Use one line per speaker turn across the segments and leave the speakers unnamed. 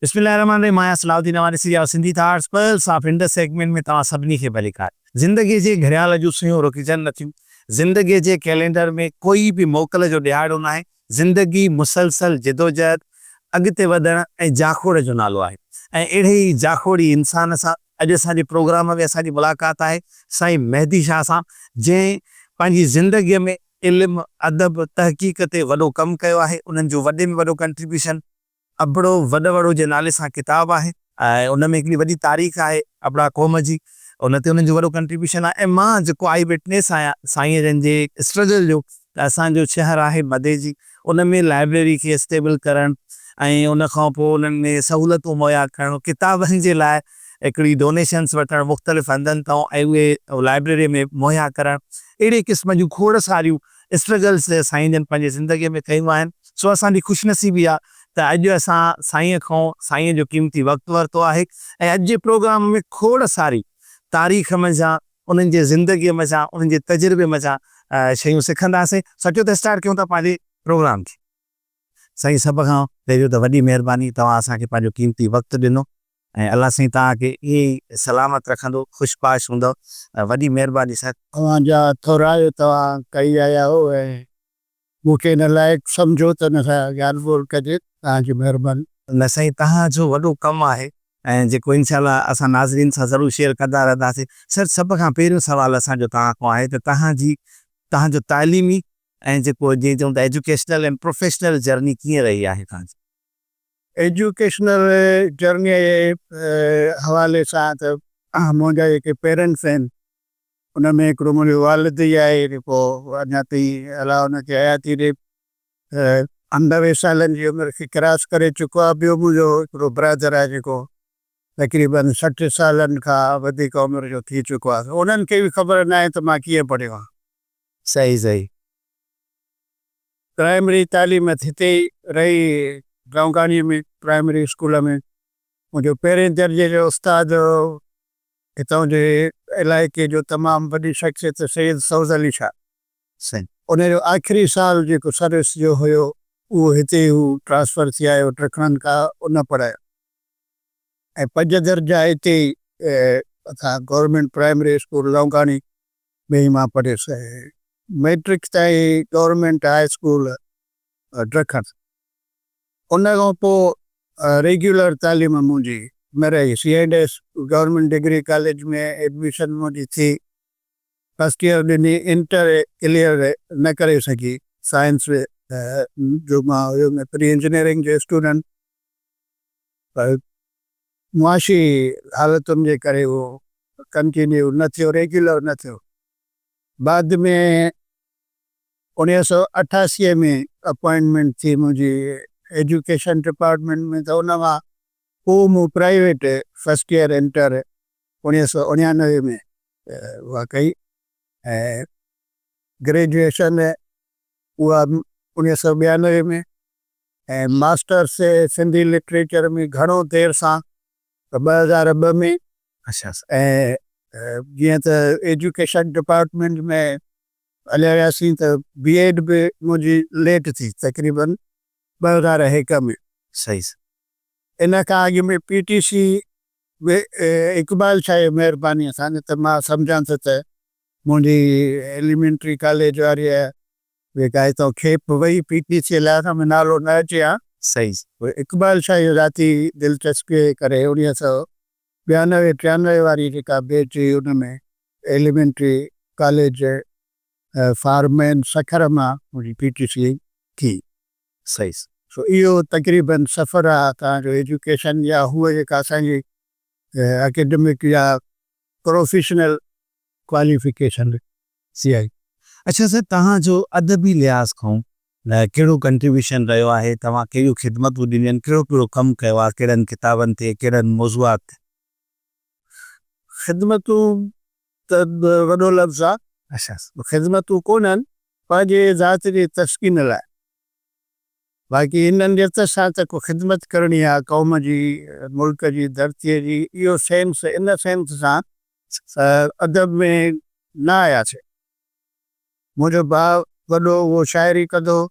بسم الله الرحمٰن الرحيم مان آهيان صلاح الدين اوهان ڏسي رهيا آهيو Sindhi thoughts pearls of Indus segment ۾ توهان سڀني کي ڀليڪار. زندگي جي گهڙيال جون سيون رڪجن نٿيون. زندگي جي ڪئلينڊر ۾ ڪوئي به موڪل جو ڏهاڙو ناهي. زندگي مسلسل جدوجهد، اڳتي وڌڻ ۽ جاکوڙ جو نالو آهي ۽ اهڙي ئي جاکوڙي انسان سان اڄ اسان جي پروگرام ۾ اسان جي ملاقات آهي سائين مهدي شاهه سان جنهن پنهنجي زندگي ۾ علم، ادب، تحقيق تي وڏو ڪم ڪيو آهي انهن جو وڏي ۾ وڏو ڪنٽريبيوشن ابڙو وڏ وڙو جي نالي سان ڪتاب آهي ۽ ان ۾ هڪڙي وڏي تاريخ آهي ابڙا قوم جي ان تي انهن جو وڏو ڪنٽريبيوشن آهي ۽ مان جيڪو آئي وٽنيس آهيان سائين جن جي اسٽرگل جو ته اسان جو شهر آهي مديجي ان ۾ لائبريري کي اسٽيبل ڪرڻ ۽ ان کان پوء انهن ۾ سهولتون مهيا ڪرڻ ڪتابن جي لاء هڪڙي ڊونيشنس وٺڻ مختلف هنڌن تان ۽ اهي لائبريري ۾ مهيا ڪرڻ اهڙي قسم جون کوڙ ساريون اسٽرگلس سائين جن پنهنجي زندگي ۾ ڪيون آهن سو اسان جي خوش نصيبي آ ته اڄ اسان سائين کان سائين جو قيمتي وقت ورتو آهي ۽ اڄ جي پروگرام ۾ کوڙ ساري تاريخ منجهان انهن جي زندگي منجهان انهن جي تجربي منجهان شيون سکنداسين سو اچو ته اسٽارٽ ڪيون ٿا پنهنجي پروگرام کي. سائين سڀ کان پهريون ته وڏي مهرباني توهان اسان کي پنهنجو قيمتي وقت ڏنو ۽ الله سائين توهان کي ائين ئي سلامت رکندو خوش باش هوندؤ وڏي مهرباني سر.
اوهان جا ٿورا جو توهان ڪهي آيا آهو ۽ مون کي ان لائق سمجهو ته ان سان ڳالهه ٻولهه ڪجي توهان جي مهرباني.
نه سائين توهان جو وڏو ڪم آهي ۽ جيڪو انشاء الله اسان ناظرين سان ضرور شيئر ڪندا رهنداسين سر سڀ کان پهريون سوال اسان جو توهان کان آهي ته توهان جي توهان جو تعليمي ۽ جيڪو جيئن چئون ٿا ايجوڪيشنل ۽ پروفيشنل جرني ڪيئن رهي آهي توهان جي.
ايجوڪيشنل جرنيء جي حوالي سان ته منهنجا جيڪي پيرنٽس آهن ان ۾ هڪڙو منهنجو والد ئي آهي جيڪو اڃا تائين الله ان کي حياتي ڏي 90 سالن جي عمر کي ڪراس ڪري چڪو آهي ٻيو منهنجو هڪڙو برادر آهي جيڪو تقريبن 60 سالن کان وڌيڪ عمر جو ٿي چڪو آهي انهن کي به خبر ناهي ته مان ڪيئن پڙهيو آهيان.
صحيح صحيح.
پرائمري تعليم هتي ئي رهي گائونگاني ۾ پرائمري اسڪول ۾ منهنجو پهرين درجي جو استاد هتان جي علائقي جو تمام وڏي شخصيت سيد سوز علي شاهه
سائين.
ان جو آخري سال جيڪو سروس جو هيو اهو هتي هو ٽرانسفر ٿي آيو ڊکڻن کان ان پڙهايو ۽ پنج درجا هتي ئي اسان گورنمينٽ پرائمري اسڪول لونگاڻي ۾ ئي مان پڙهيس ۽ مئٽرڪ تائين گورنمينٽ هاء اسڪول ڊکڻ. ان کان پوء ريگيولر تعليم منهنجي نه رهي. C and S government degree college ۾ admission منهنجي ٿي. فرسٽ ايئر ڏني، انٽر ڪليئر نه ڪري سگهي. سائنس جو مان هيم پري انجنيئرنگ جو اسٽوڊنٽ پر معاشي حالتن جي ڪري اهو ڪنٽينيو نه ٿيو، ريگيولر نه ٿيو. بعد ۾ 1988 ۾ اپوائنٽمينٽ ٿي منهنجي ايجوڪيشن ڊپارٽمينٽ ۾ ته ان کان پوء مون پرائيويٽ فرسٽ ايئر انٽر 1989 ۾ اها ڪئي ۽ گريجوئيشن اها 1992 ۾ ۽ ماسٽرس سنڌي لٽريچر ۾ گهڻو دير سان 2002 ۾ ۽ جيئن ته ايجوڪيشن ڊپارٽمينٽ ۾ هليا وياسين ته بي ايڊ به منهنجي ليٽ ٿي تقريبن 2001 ۾.
صحيح سر.
ان کان اڳ ۾ پي ٽي سي به اقبال شاهه جي مهربانيء سان نه ته مان سمجهان ٿو ته منهنجي ايليمينٽري ڪاليج واريء جيڪا هتان کيپ وئي پي ٽي سي لاء ان ۾ نالو نه اچي ها.
صحيح.
پوء اقبال شاهه جي ذاتي دلچسپيء جي ڪري 1992 93 واري جيڪا بيچ هئي ان ۾ elementary college for men Sukkur مان منهنجي پي ٽي سي ٿي.
صحيح.
سو اهو تقريبن سفر آ توهان جو ايجوڪيشن يا هوء جيڪا اسان جي اڪيڊمڪ يا پروفيشنل ڪواليفڪيشن
سي آهي. اڇا سر توهان جو ادبي لحاظ کان ڪهڙو ڪنٽريبيوشن رهيو آهي توهان ڪهڙيون خدمتون ڏنيون آهن ڪهڙو ڪهڙو ڪم ڪيو آهي ڪهڙن ڪتابن تي ڪهڙن موضوعات تي.
خدمتون ته وڏو لفظ آ.
اڇا.
خدمتون ڪونهن پنهنجي ذات جي تسڪين لاء باقي انهن نيت سان ته ڪو خدمت ڪرڻي آ قوم جي ملڪ جي ڌرتي جي اهو سينس ان سينس سان ادب ۾ نه آياسين. منهنجو ڀاء وڏو اهو شاعري ڪندو هو.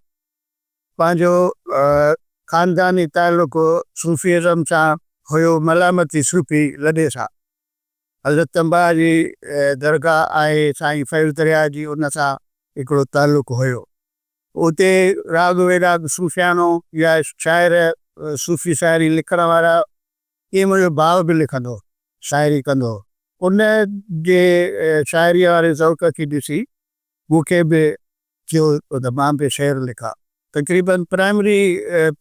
پنهنجو خانداني تعلق صوفي ازم سان هيو، ملامتي صوفي لڏي سان. حضرت تنباهه جي درگاهه آهي سائين فيض درياهه جي ان سان هڪڙو تعلق هيو. اتي راڳ ويراڳ صوفياڻو يا شاعر صوفي شاعري لکڻ وارا ائين منهنجو ڀاء به لکندو هو، شاعري ڪندو هو. ان جي شاعريء واري ذوق کي ڏسي مون کي به ٿيو ته مان به شعر لکان. تقريباً پرائمري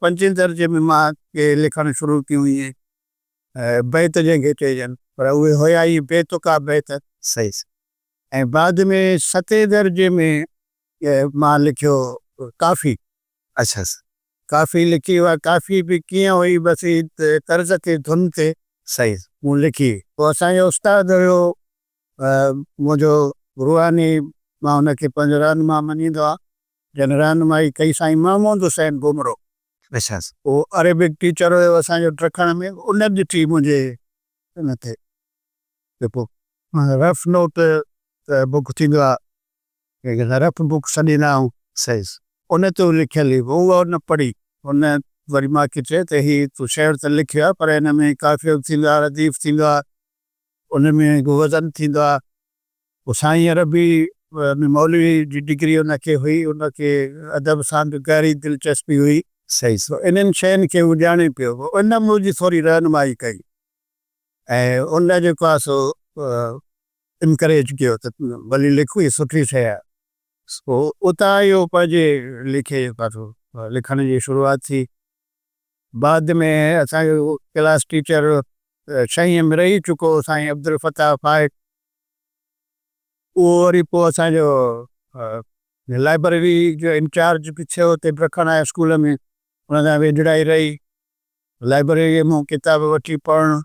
پنجين درجي ۾ مان ڪي لکڻ شروع ڪيون اهي بيت جنهن کي چئجن پر اهي هيا ئي بي تڪا بيت.
صحيح.
۽ بعد ۾ ستين درجي ۾ مان لکيو ڪافي.
اڇا.
ڪافي لکي اها ڪافي به ڪيئن هئي بس هي طرز تي ڌن تي
صحيح.
مون لکي. پوء اسان جو استاد هيو منهنجو روحاني مان ان کي پنهنجو رهنما مڃيندو آهيان جنھن رهنمائي ڪئي سائين محمود حسين گهمرو.
اڇا.
اهو عربڪ ٽيچر هيو اسان جو ڊکڻ ۾ ان ڏٺي منهنجي ان تي ته پوء رف نوٽ بڪ ٿيندو آهي جنهن کي اسان رف بڪ سڏيندا آهيون.
صحيح.
ان تي لکيل هئي پوء اها ان پڙهي ان وري مان کي چيو ته هي تو شعر ته لکيو آهي پر هن ۾ قافيو به ٿيندو آهي رديف ٿيندو آهي ان ۾ هڪ وزن ٿيندو آهي. پوء سائين عربي ۾ مولوي جي ڊگري ان کي هئي، ان کي ادب سان به گهري دلچسپي هئي.
صحيح.
سو انهن شين کي هو ڄاڻي پيو. پوء ان منهنجي ٿوري رهنمائي ڪئي ۽ ان جيڪو آهي سو انڪريج ڪيو ته ڀلي لک هي سٺي شيء آهي. سو اتان اهو پنهنجي ليکي جيڪو آهي سو لکڻ جي شروعات ٿي. بعد ۾ اسان جو ڪلاس ٽيچر ڇهين ۾ رهي چڪو هو سائين عبدالفتاح فائق اهو وري پوء اسان جو لائبريري جو انچارج به ٿيو اتي برکڻ هاء اسڪول ۾ ان سان ويجهڙائي رهي لائبريري مان ڪتاب وٺي پڙهڻ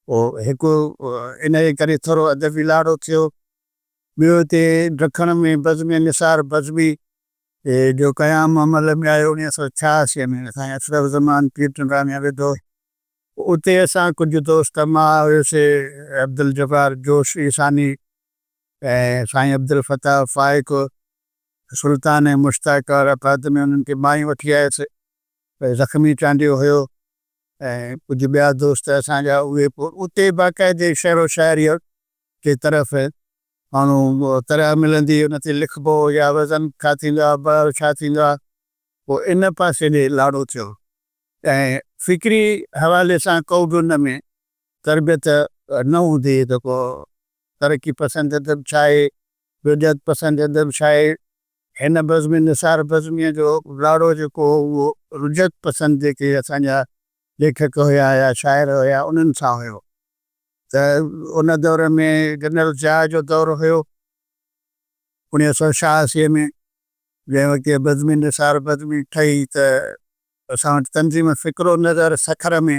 پوء هڪ ان جي ڪري ٿورو ادبي لاڙو ٿيو ٻيو اتي ڊکڻ ۾ بزم نثار بزمي جو قيام عمل ۾ آيو 1986 ۾ سائين اشرف زمان پير ٽنڊاڻيء وڌو. اتي اسان ڪجهه دوست مان هيوسي عبدالجبار جوش عيساني ۽ سائين عبدالفتاح فائق، سلطان ۽ مشتاق وارا بعد ۾ انهن کي مان ئي وٺي آيس. زخمي چانڊيو هيو ۽ ڪجهه ٻيا دوست اسان جا اهي پوء اتي باقاعدي شعر و شاعريء جي طرف ماڻهو طرح ملندي ان تي لکبو يا وزن ڇا ٿيندو آهي بحر ڇا ٿيندو آهي پوء ان پاسي ڏي لاڙو ٿيو ۽ فڪري حوالي سان ڪو به ان ۾ تربيت نه هوندي هئي ته ڪو ترقي پسند ادب ڇا آهي رجعت پسند ادب ڇا آهي هن بزم نثار بزميء جو لاڙو جيڪو هو اهو رجعت پسند جيڪي اسان جا ليکڪ هيا يا شاعر هيا انهن سان هيو. ته ان دور ۾ جنرل ضياء جو دور هيو 1986 ۾ جنهن وقت اها بزمي نثار بزمي ٺهي ته اسان وٽ تنظيم فڪر و نظر سکر ۾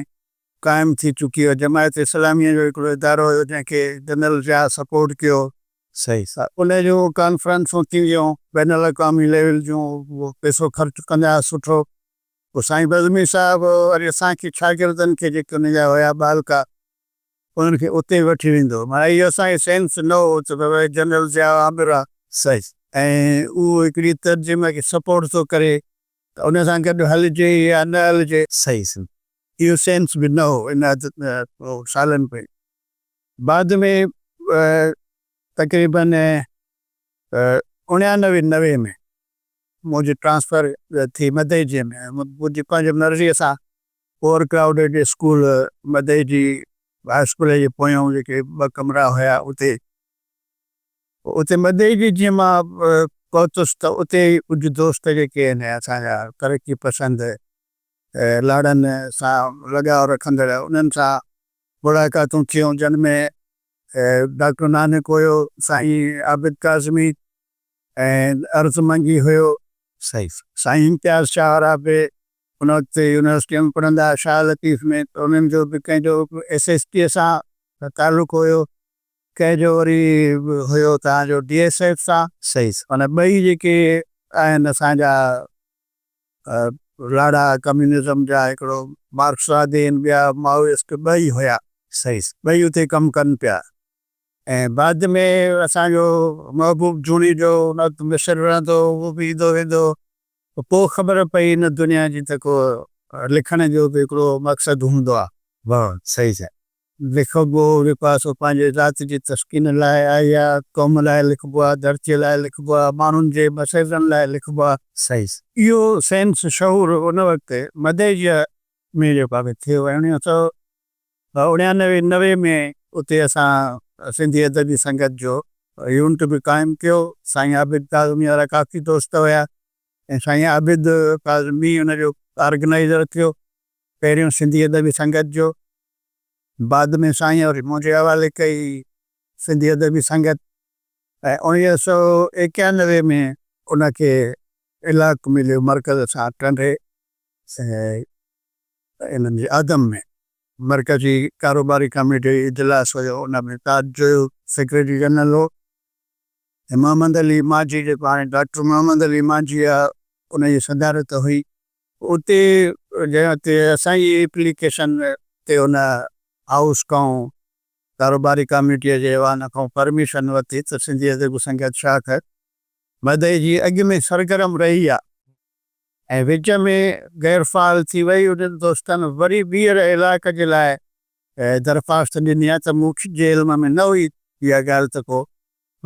قائم ٿي چڪي هئي جماعت اسلاميء جو هڪڙو ادارو هيو جنهن کي جنرل ضياء سپورٽ ڪيو.
صحيح.
ان جون ڪانفرنسون ٿينديون بين الاقوامي ليول جون پئسو خرچ ڪندا هئا سٺو پوء سائين بزمي صاحب وري اسان کي شاگردن کي جيڪي ان جا هيا ٻالڪا انهن کي اتي وٺي ويندو هو. معنيٰ اهو اسان کي سينس نه هو ته بابا جنرل ضياء آمر آ
صحيح.
۽ اهو هڪڙي تنظيم کي سپورٽ ٿو ڪري ته ان سان گڏ هلجي يا نه هلجي.
صحيح صحيح.
اهو سينس به نه هو ان سالن ۾. بعد ۾ تقريباً اڻيانوي نوي ۾ منهنجي ٽرانسفر ٿي مدئجي ۾ منهنجي پنهنجي مرضيء سان over crowded school Madeji high school جي پويان جيڪي ٻه ڪمرا هيا اتي اتي مدئجي جيئن مان پهتس ته اتي ڪجهه دوست جيڪي آهن اسان جا ترقي پسند لاڙن سان لڳاء رکندڙ انهن سان ملاقاتون ٿيون جن ۾ ڊاڪٽر نانڪ هيو سائين عابد ڪاظمي ۽ عرض منگي هيو.
صحيح.
سائين امتياز شاهه وارا به ان وقت يونيورسٽيء ۾ پڙهندا هئا شاهه لطيف ۾ ته انهن جو به ڪنهن جو ايس ايس ٽيء سان تعلق هيو ڪنهن جو وري هيو توهان جو ڊي ايس ايف سان.
صحيح.
معنيٰ ٻئي جيڪي آهن اسان جا لاڙا ڪميونزم جا هڪڙو مارڪسوادي آهن ٻيا مائوسٽ ٻئي هيا.
صحيح.
ٻئي اتي ڪم ڪن پيا. ۽ بعد ۾ اسان جو محبوب جوڻيجو ان وقت مصر رهندو هو، اهو به ايندو ويندو هو. پوء خبر پئي هن دنيا جي ته ڪو لکڻ جو به هڪڙو مقصد هوندو آ.
واھ صحيح سائين.
لکبو جيڪو آ سو پنهنجي ذات جي تسڪين لاء آ يا قوم لاء لکبو آ، ڌرتيء لاء لکبو آ، ماڻهن جي مسئلن لاء لکبو آ.
صحيح.
اهو سينس شعور ان وقت مدئجيء ۾ جيڪو آ ٿيو ۽ اڻويهه سو اڻيانوي نوي ۾ اتي اسان سنڌي ادبي سنگت جو يونٽ به قائم ڪيو. سائين عابد ڪاظمي وارا ڪافي دوست هيا ۽ سائين عابد ڪاظمي ان جو آرگنائيزر ٿيو پهريون سنڌي ادبي سنگت جو. بعد ۾ سائين وري منهنجي حوالي ڪئي سنڌي ادبي سنگت ۽ 1991 ۾ ان کي الحاق مليو مرڪز سان ٽنڊي انهن جي آدم ۾ مرڪزي ڪاروباري ڪميٽي جو اجلاس هيو ان ۾ تاج جويو سيڪريٽري جنرل هو ۽ محمد علي مانجهي جيڪو هاڻي ڊاڪٽر محمد علي مانجهي آ ان جي صدارت هئي اتي جنهن تي اسان جي ايپليڪيشن تي ان هائوس کان ڪاروباري ڪاميٽي جي ايوان کان پرميشن ورتي ته سنڌي ادبي سنگت شاخ مدئي جي اڳ ۾ سرگرم رهي آ ۽ وچ ۾ غير فعال ٿي وئي، انهن دوستن وري ٻيهر الحاق جي لاء درخواست ڏني آهي ته مون جي علم ۾ نه هئي اها ڳالهه ته ڪو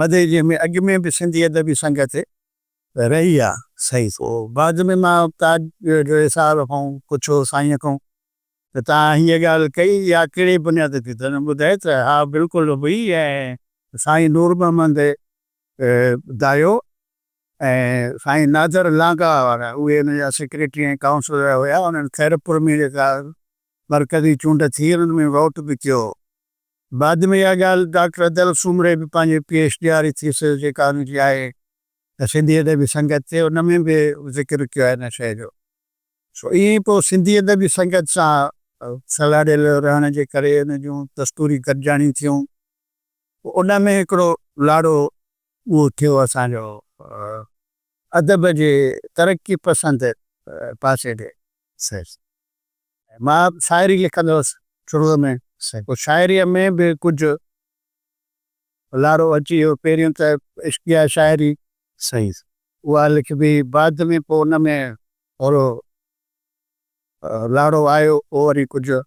مدئي جي ۾ اڳ ۾ به سنڌي ادبي سنگت رهي آهي.
صحيح.
پوء بعد ۾ مان تاج جويي صاحب کان پڇيو سائينء کان ته توهان هيء ڳالهه ڪئي يا ڪهڙي بنياد تي؟ ته هن ٻڌايو ته ها بلڪل هئي ۽ سائين نور محمد دايو ۽ سائين نادر لانگاهه وارا اهي ان جا سيڪريٽري ۽ ڪائونسلر هيا انهن خيرپور ۾ جيڪا مرڪزي چونڊ ٿي انهن ۾ ووٽ به ڪيو هو. بعد ۾ اها ڳالهه ڊاڪٽر ادل سومري به پنهنجي پي ايڇ ڊي واري ٿيسز جيڪا ان جي آهي ته سنڌي ادبي سنگت تي ان ۾ به ذڪر ڪيو آهي ان شيء جو. سو ائين ئي پوء سنڌي ادبي سنگت سان سلهاڙيل رهڻ جي ڪري ان جون دستوري گڏجاڻيون ٿيون. پوء ان ۾ هڪڙو لاڙو اهو ٿيو اسان جو ادب جي ترقي پسند پاسي ڏي. مان شاعري لکندو هوس شروع ۾، پوء شاعريء ۾ به ڪجهه لاڙو اچي ويو. پهريون ته عشقيه شاعري اها لکبي، بعد ۾ پوء ان ۾ ٿورو لاڙو آيو، پوء وري ڪجهه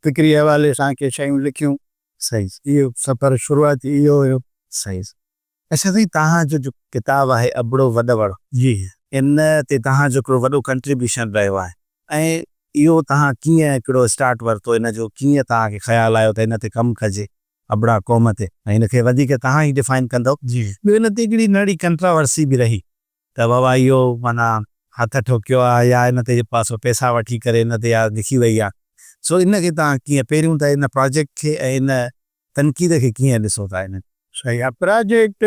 فڪري حوالي سان ڪي شيون لکيون.
صحيح.
اهو سفر شروعاتي اهو هيو.
صحيح. اڇا سائين توهان جو جو ڪتاب آهي ابڙو وڏ وڙ.
جي.
ان تي توهان جو هڪڙو وڏو ڪنٽريبيوشن رهيو آهي ۽ اهو توهان ڪيئن هڪڙو اسٽارٽ ورتو ان جو ڪيئن توهان کي خيال آيو ته ان تي ڪم ڪجي ابڙا قوم تي ۽ ان کي وڌيڪ توهان ئي ڊفائن ڪندؤ.
جي.
ٻيو ان تي هڪڙي ننڍڙي ڪنٽراورسي به رهي ته بابا اهو معنيٰ هٿ ٺوڪيو آ يا ان تي جيڪو آ سو پئسا وٺي ڪري ان تي اها لکي وئي آ سو ان کي توهان ڪيئن پهريون ته ان پراجيڪٽ کي ۽ ان تنقيد کي ڪيئن ڏسو ٿا ان.
صحيح آ پراجيڪٽ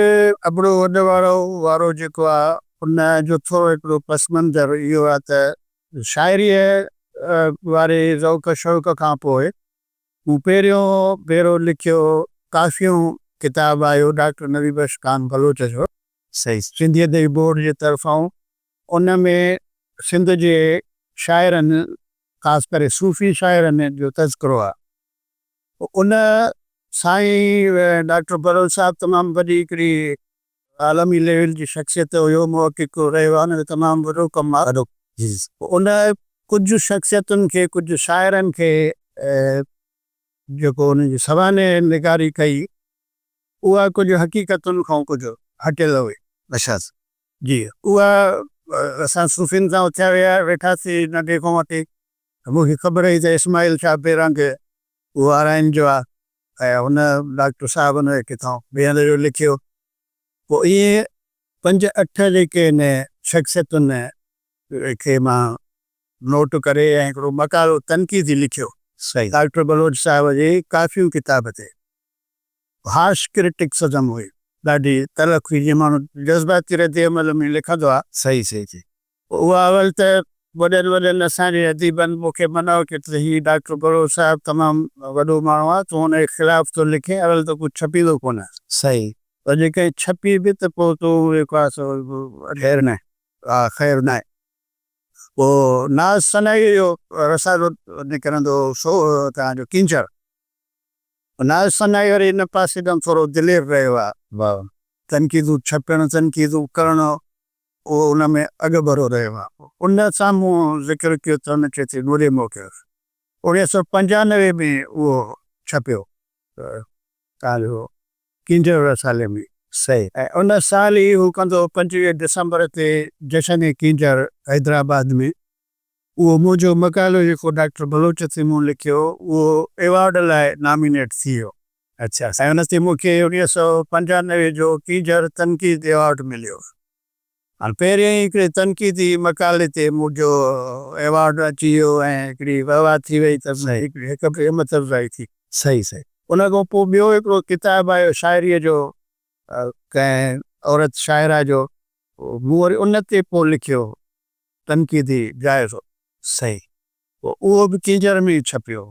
ابڙو وڏ وارو وارو جيڪو آ ان جو ٿورو هڪڙو پس منظر اهو آ ته شاعريء واري ذوق شوق کان پوء مون پهريون ڀيرو لکيو ڪافيون ڪتاب آيو ڊاڪٽر نبي بخش خان بلوچ جو.
صحيح.
سنڌي ادبي بورڊ جي طرفان ان ۾ سنڌ جي شاعرن خاص ڪري صوفي شاعرن جو تذڪرو آهي. ان سائين ڊاڪٽر بلوچ صاحب تمام وڏي هڪڙي عالمي ليول جي شخصيت هيو، محقق رهيو آهي، ان جو تمام وڏو ڪم آهي.
وڏو جي.
ان ڪجهه شخصيتن کي ڪجهه شاعرن کي جيڪو ان جي سوانح نگاري ڪئي اها ڪجهه حقيقتن کان ڪجهه هٽيل هئي.
اڇا.
جي اها اسان صوفين سان اٿيا ويا ويٺاسين ننڍي کان وٺي ته مون کي خبر هئي ته اسماعيل شاهه بيرنگ اهو آرائين جو آهي ۽ هن ڊاڪٽر صاحب ان کي ڪٿان ٻئي هنڌ جو لکيو. پوء ائين پنج اٺ جيڪي هن شخصيتن کي مان نوٽ ڪري ۽ هڪڙو مقالو تنقيدي لکيو.
صحيح.
ڊاڪٽر بلوچ صاحب جي ڪافيون ڪتاب تي. هارش ڪرٽڪسزم هئي، ڏاڍي تلخ هئي، جيئن ماڻهو جذباتي رد عمل ۾ لکندو آهي.
صحيح صحيح صحيح.
اها اول ته وڏن وڏن اسان جي اديبن مون کي منع ڪئي ته هي ڊاڪٽر بلوچ صاحب تمام وڏو ماڻهو آهي، تون هن جي خلاف ٿو لکين، اول ته ڪجهه ڇپيندو ڪونه.
صحيح.
پر جيڪڏهن ڇپي به ته پوء تون جيڪو آهي سو
خير ناهي.
ها خير ناهي. پوء ناز سنائيء جو رسالو نڪرندو هو سو توهان جو ڪينجهر. ناز سنائي وري ان پاسي ڏانهن ٿورو دلير رهيو آهي.
واهه.
تنقيدون ڇپڻ، تنقيدون ڪرڻ. اهو ان ۾ اڳڀرو رهيو آهي. ان سان مون ذڪر ڪيو ته ان چيو ته مون ڏي موڪليوس. 1995 ۾ اهو ڇپيو تان جو ڪينجهر رسالي ۾.
صحيح.
۽ ان سال ئي هو ڪندو هو 25 ڊسمبر تي جشن ڪينجهر حيدرآباد ۾ اهو منهنجو مقالو جيڪو ڊاڪٽر بلوچ تي مون لکيو اهو ايوارڊ لاء نامينيٽ ٿي ويو.
اڇا.
۽ ان تي مون کي 1995 جو ڪينجهر تنقيد ايوارڊ مليو. هاڻ پهرين ئي هڪڙي تنقيدي مقالي تي منهنجو ايوارڊ اچي ويو ۽ هڪڙي واهه واهه ٿي وئي ته هڪڙي هڪ همت افزائي ٿي.
صحيح صحيح.
ان کان پوء ٻيو هڪڙو ڪتاب آيو شاعريء جو ڪنهن عورت شاعره جو مون وري ان تي پوء لکيو تنقيدي جائزو.
صحيح.
پوء اهو به ڪينجهر ۾ ئي ڇپيو.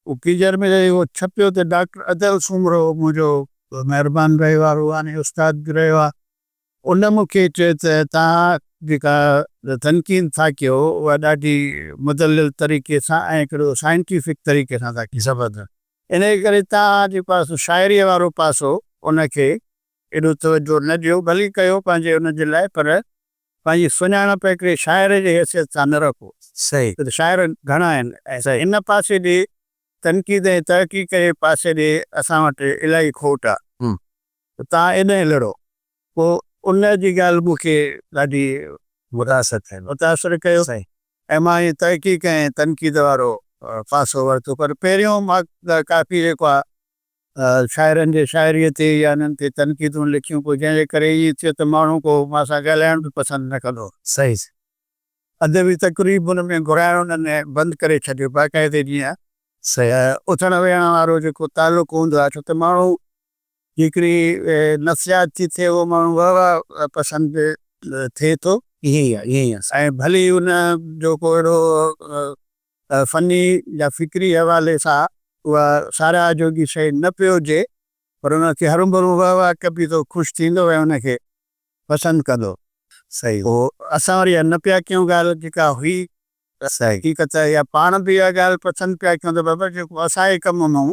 اهو ڪينجهر ۾ جڏهن اهو ڇپيو ته ڊاڪٽر ادل سومرو منهنجو مهربان رهيو آهي، روحاني استاد به رهيو آهي. ان مون کي چيو ته توهان جيڪا تنقيد ٿا ڪيو اها ڏاڍي مدلل طريقي سان ۽ هڪڙو سائنٽيفڪ طريقي سان ٿا ڪيو.
زبردست.
انهيء ڪري توهان جيڪو آهي سو شاعريء وارو پاسو ان کي ايڏو توجهه نه ڏيو، ڀلي ڪيو پنهنجي ان جي لاء پر پنهنجي سڃاڻپ هڪڙي شاعر جي حيثيت سان نه رکو.
صحيح.
ڇو ته شاعر گهڻا آهن ۽ ان پاسي ڏي تنقيد ۽ تحقيق جي پاسي ڏي اسان وٽ الاهي کوٽ آهي. ته توهان ايڏانهن لڙو. پوء ان جي ڳالهه مون کي ڏاڍي
متاثر ٿيل.
متاثر ڪيو
صحيح.
۽ مان ائين تحقيق ۽ تنقيد وارو پاسو ورتو پر پهريون مان ڪافي جيڪو آهي شاعرن جي شاعريء تي يا انهن تي تنقيدون لکيون پوء جنهن جي ڪري ائين ٿيو ته ماڻهو ڪو مان سان ڳالهائڻ به پسند نه ڪندو هو.
صحيح.
ادبي تقريبن ۾ گهرائڻ انهن بند ڪري ڇڏيو باقاعدي جيئن
صحيح.
اٿڻ ويهڻ وارو جيڪو تعلق هوندو آهي ڇو ته ماڻهو جي هڪڙي نفسيات ٿي ٿئي اهو ماڻهو واهه واهه پسند ٿئي ٿو.
ائين ئي آهي ائين ئي آهي.
۽ ڀلي ان جو ڪو اهڙو فني يا فڪري حوالي سان اها ساراهه جوڳي شيء نه پيو هجي پر ان کي هروڀرو واهه واهه ڪبي ته هو خوش ٿيندو ۽ ان کي پسند ڪندو.
صحيح.
پوء اسان وري اها نه پيا ڪيون ڳالهه جيڪا هئي
صحيح.
حقيقت يا پاڻ به اها ڳالهه پسند پيا ڪيون ته بابا جيڪو اسان جي ڪم مان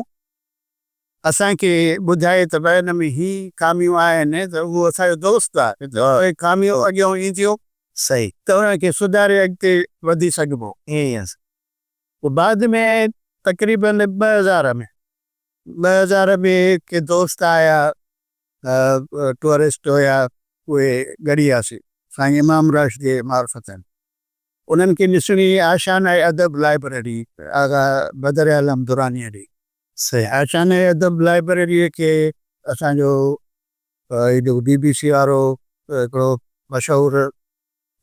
اسان کي ٻڌائي ته ڀاء ان ۾ هي خاميون آهن ته اهو اسان جو دوست آهي ته اهي خاميون اڳيان اينديون
صحيح.
ته انهن کي سڌاري اڳتي وڌي سگهبو.
ائين ئي آهي.
پوء بعد ۾ تقريبن 2000 ۾ 2000 ۾ ڪي دوست آيا ٽوئرسٽ هيا اهي ڳڙهي آسي سائين امام راشدي جي معرفت انهن کي ڏسڻي آشانه ادب لائبريري آغا بدر عالم درانيء ڏي.
صحيح.
آشانه ادب لائبريريء کي اسان جو هي جيڪو بي بي سي وارو هڪڙو مشهور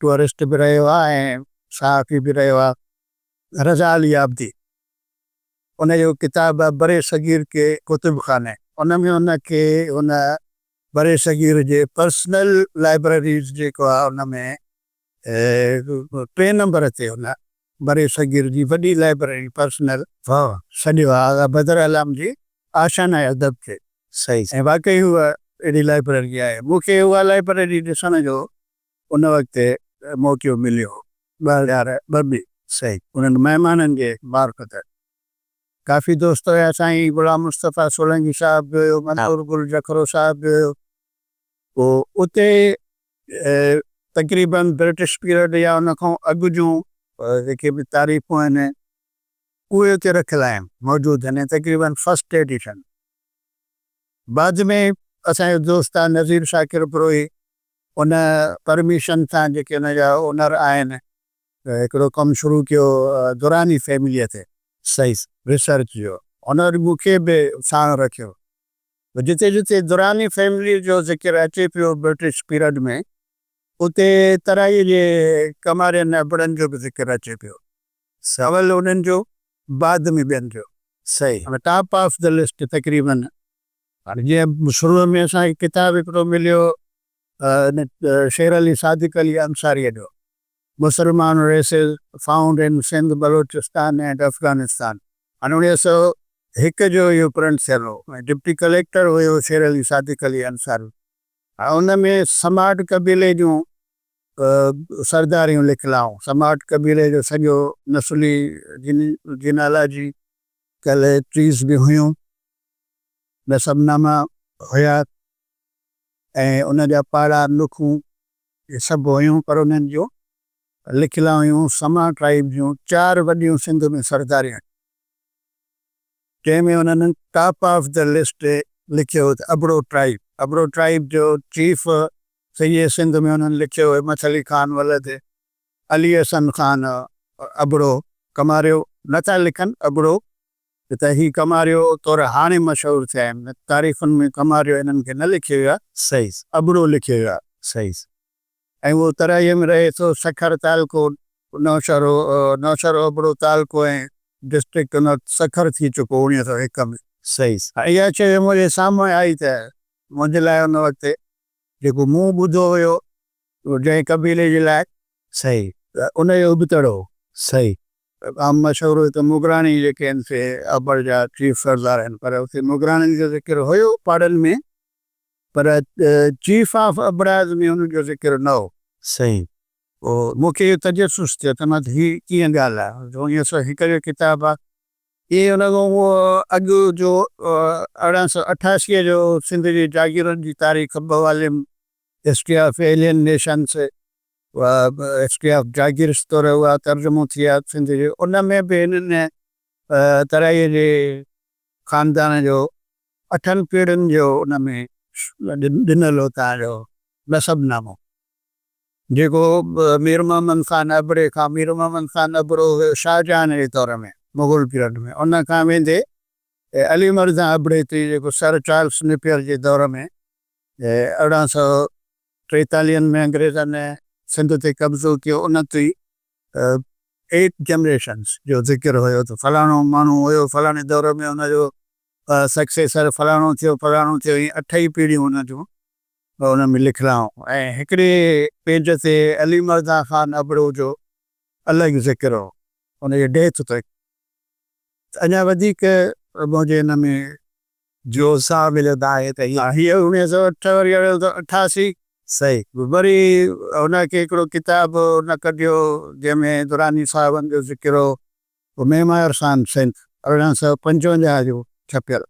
ٽوئرسٽ به رهيو آهي ۽ صحافي به رهيو آهي رضا علي عابدي ان جو ڪتاب آهي برصغير ڪي ڪتب خاني ان ۾ ان کي ان برصغير جي پرسنل لائبريريز جيڪو آهي ان ۾ ٽئين نمبر تي ان برصغير جي وڏي لائبريري پرسنل سڏيو آهي آغا بدر علام جي آشانه ادب کي.
صحيح.
۽ واقعي هوء اهڙي لائبريري آهي. مون کي اها لائبريري ڏسڻ جو ان وقت موقعو مليو هو 2002 ۾.
صحيح.
انهن مهمانن جي معرفت ڪافي دوست هيا، سائين غلام مصطفيٰ سولنگي صاحب به هيو، منصور گل جکرو صاحب به هيو. پوء اتي تقريباً برٽش پيريڊ يا ان کان اڳ جون جيڪي به تاريخون آهن اهي اتي رکيل آهن، موجود آهن ۽ تقريباً فرسٽ ايڊيشن. بعد ۾ اسان جو دوست آهي نذير شاڪر بروهي ان پرميشن سان جيڪي ان جا اونر آهن هڪڙو ڪم شروع ڪيو دراني فيمليء تي
صحيح.
ريسرچ جو، ان وري مون کي به ساڻ رکيو. جتي جتي دراني فيمليء جو ذڪر اچي پيو برٽش پيرڊ ۾ اتي ترائيء جي ڪمارين ابڙن جو به ذڪر اچي پيو. اول انهن جو بعد ۾ ٻين جو.
صحيح.
معنيٰ ٽاپ آف the list تقريباً. هاڻي جيئن شروع ۾ اسان کي ڪتاب هڪڙو مليو شير علي صادق علي انصاريء جو Musalman races found in Sindh, Balochistan and Afghanistan هاڻي 1901 جو اهو پرنٽ ٿيل هو ۽ ڊپٽي ڪليڪٽر هيو شير علي صادق علي انصاري. هاڻي ان ۾ سماٽ قبيلي جون سرداريون لکيل هيون. سماٽ قبيلي جو سڄو نسلي جينالاجي ڪل ٽريز به هيون، نسب ناما هيا ۽ ان جا پاڙا نکون. اهي سڀ هيون پر انهن جون لکيل هيون سما ٽرائيب جون چار وڏيون سنڌ ۾ سرداريون جنهن ۾ انهن ٽاپ آف the list لکيو هو ته ابڙو ٽرائيب ابڙو ٽرائيب جو چيف سڄي سنڌ ۾ انهن لکيو هو همت علي خان ولد علي حسن خان ابڙو ڪماريو نٿا لکن ابڙو ته هي ڪماريو طور هاڻي مشهور ٿيا آهن تاريخن ۾ ڪماريو هنن کي نه لکيو ويو آهي
صحيح
ابڙو لکيو ويو آهي.
صحيح.
۽ اهو ترائيء ۾ رهي ٿو. سکر تعلقو، نوشهرو، نوشهرو ابڙو تعلقو ۽ ڊسٽرڪٽ ان وقت سکر ٿي چڪو 1901 ۾.
صحيح.
اها شيء منهنجي سامهون آئي ته منهنجي لاء ان وقت جيڪو مون ٻڌو هيو جنهن قبيلي جي لاء
صحيح.
ته ان جو ابتڙ هو.
صحيح.
عام مشهور هو ته مغراڻي جيڪي آهن سي ابڙ جا چيف سردار آهن پر اتي مغراڻين جو ذڪر هيو پاڙن ۾ پر چيف آف ابڙاز ۾ ان جو ذڪر نه هو.
صحيح.
پوء مون کي اهو تجسس ٿيو ته مان هي ڪيئن ڳالهه آهي جو 1901 جو ڪتاب آهي. ايئن ان کان اڳ جو 1888 جو سنڌ جي جاگيرن جي تاريخ ٻه volume history of alien nations history of jagirs طور اها ترجمو ٿي آهي سنڌ جي ان ۾ به هنن ترائيء جي خاندان جو اٺن پيڙهين جو ان ۾ ڏنل هو تان جو نسب نامو جيڪو مير محمد خان ابڙي کان مير محمد خان ابڙو هيو شاهجهان جي دور ۾ مغل پيريڊ ۾ ان کان ويندي علي مردان ابڙي تائين جيڪو سر چارلس نيپئر جي دور ۾ ارڙهن سئو ٽيتاليهن ۾ انگريزن سنڌ تي قبضو ڪيو ان تائين ايٽ جنريشنز جو ذڪر هيو ته فلاڻو ماڻهو هيو فلاڻي دور ۾ ان جو سڪسيسر فلاڻو ٿيو فلاڻو ٿيو ائين اٺ ئي پيڙهيون ان جون ان ۾ لکيل هيون ۽ هڪڙي پيج تي علي مردان خان ابڙو جو الڳ ذڪر هو ان جي ڊيٿ تي ته اڃا وڌيڪ منهنجي ان ۾
جو ساهه مليو ته آهي ته هي.
هيء اڻويهه سؤ اٺ وري اڻويهه سؤ 88.
صحيح.
وري هن کي هڪڙو ڪتاب هن ڪڍيو جنهن ۾ دراني صاحبن جو ذڪر هو. معمار خان سنڌ 1855 جو ڇپيل.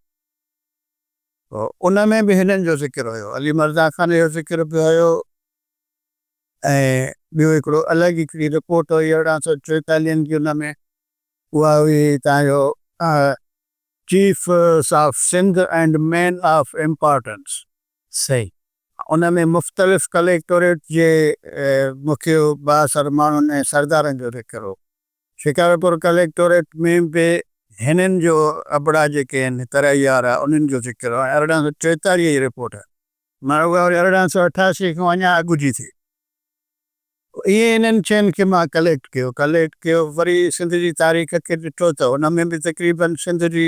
ان ۾ به هنن جو ذڪر هيو. علي مرزا خان جو ذڪر به هيو ۽ ٻيو هڪڙو الڳ هڪڙي رپورٽ هئي ارڙهن سؤ چوئيتاليهن جي ان ۾ اها هئي تان جو chiefs of Sindh and men of importance.
صحيح.
ان ۾ مختلف ڪليڪٽوريٽ جي مکيه بااثر ماڻهن ۽ سردارن جو ذڪر هو. شڪارپور ڪليڪٽوريٽ ۾ به هنن جو ابڙا جيڪي آهن ترائي وارا انهن جو ذڪر هو ۽ 1844 جي رپورٽ معنيٰ اها وري 1888 کان اڃا اڳ جي ٿي. ائين انهن شين کي مان ڪليڪٽ ڪيو ڪليڪٽ ڪيو وري سنڌ جي تاريخ کي ڏٺو ته ان ۾ به تقريباً سنڌ جي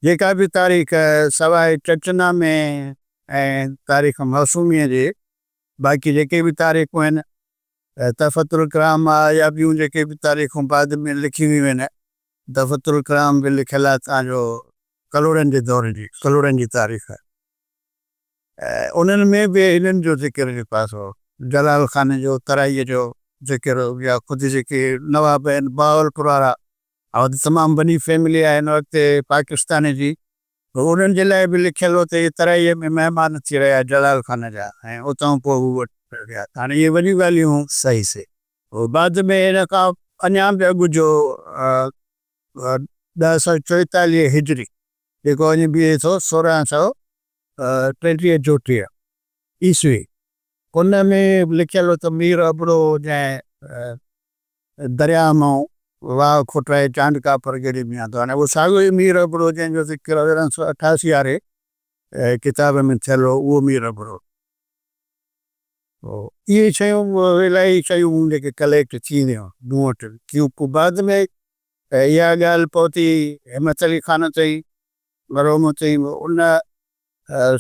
جيڪا به تاريخ سواء چچنامي ۽ تاريخ معصوميء جي باقي جيڪي به تاريخون آهن تحفة الڪرام آ يا ٻيون جيڪي به تاريخون بعد ۾ لکيون ويون آهن تحفة الڪرام به لکيل آهي تان جو ڪلهوڙن جي دور جي ڪلهوڙن جي تاريخ انهن ۾ به هنن جو ذڪر جيڪو آهي سو جلال خان جو ترائيء جو ذڪر يا خود جيڪي نواب آهن بهاولپور وارا اها ته تمام وڏي فيملي آهي هن وقت پاڪستان جي انهن جي لاء به لکيل هو ته اهي ترائيء ۾ مهمان ٿي رهيا جلال خان جا ۽ اتان پوء هو وٺي ويا هاڻي اهي وڏيون ڳالهيون
صحيح صحيح.
بعد ۾ هن کان اڃا به اڳ جو 1044 هجري جيڪو وڃي بيهي ٿو 1633 چوٽيهه عيسوي. ان ۾ لکيل هو ته مير ابڙو جنهن درياهه مان واهه کوٽرائي چانڊڪا پرڳڻي ۾ آندو. هاڻي اهو ساڳيو ئي مير ابڙو جنهن جو ذڪر 1888 واري ڪتاب ۾ ٿيل هو اهو مير ابڙو هو. اهي شيون الاهي شيون جيڪي ڪليڪٽ ٿي ويون مون وٽ ٿيون. پوء بعد ۾ اها ڳالهه پهتي همت علي خان تائين، مرحوم تائين، ان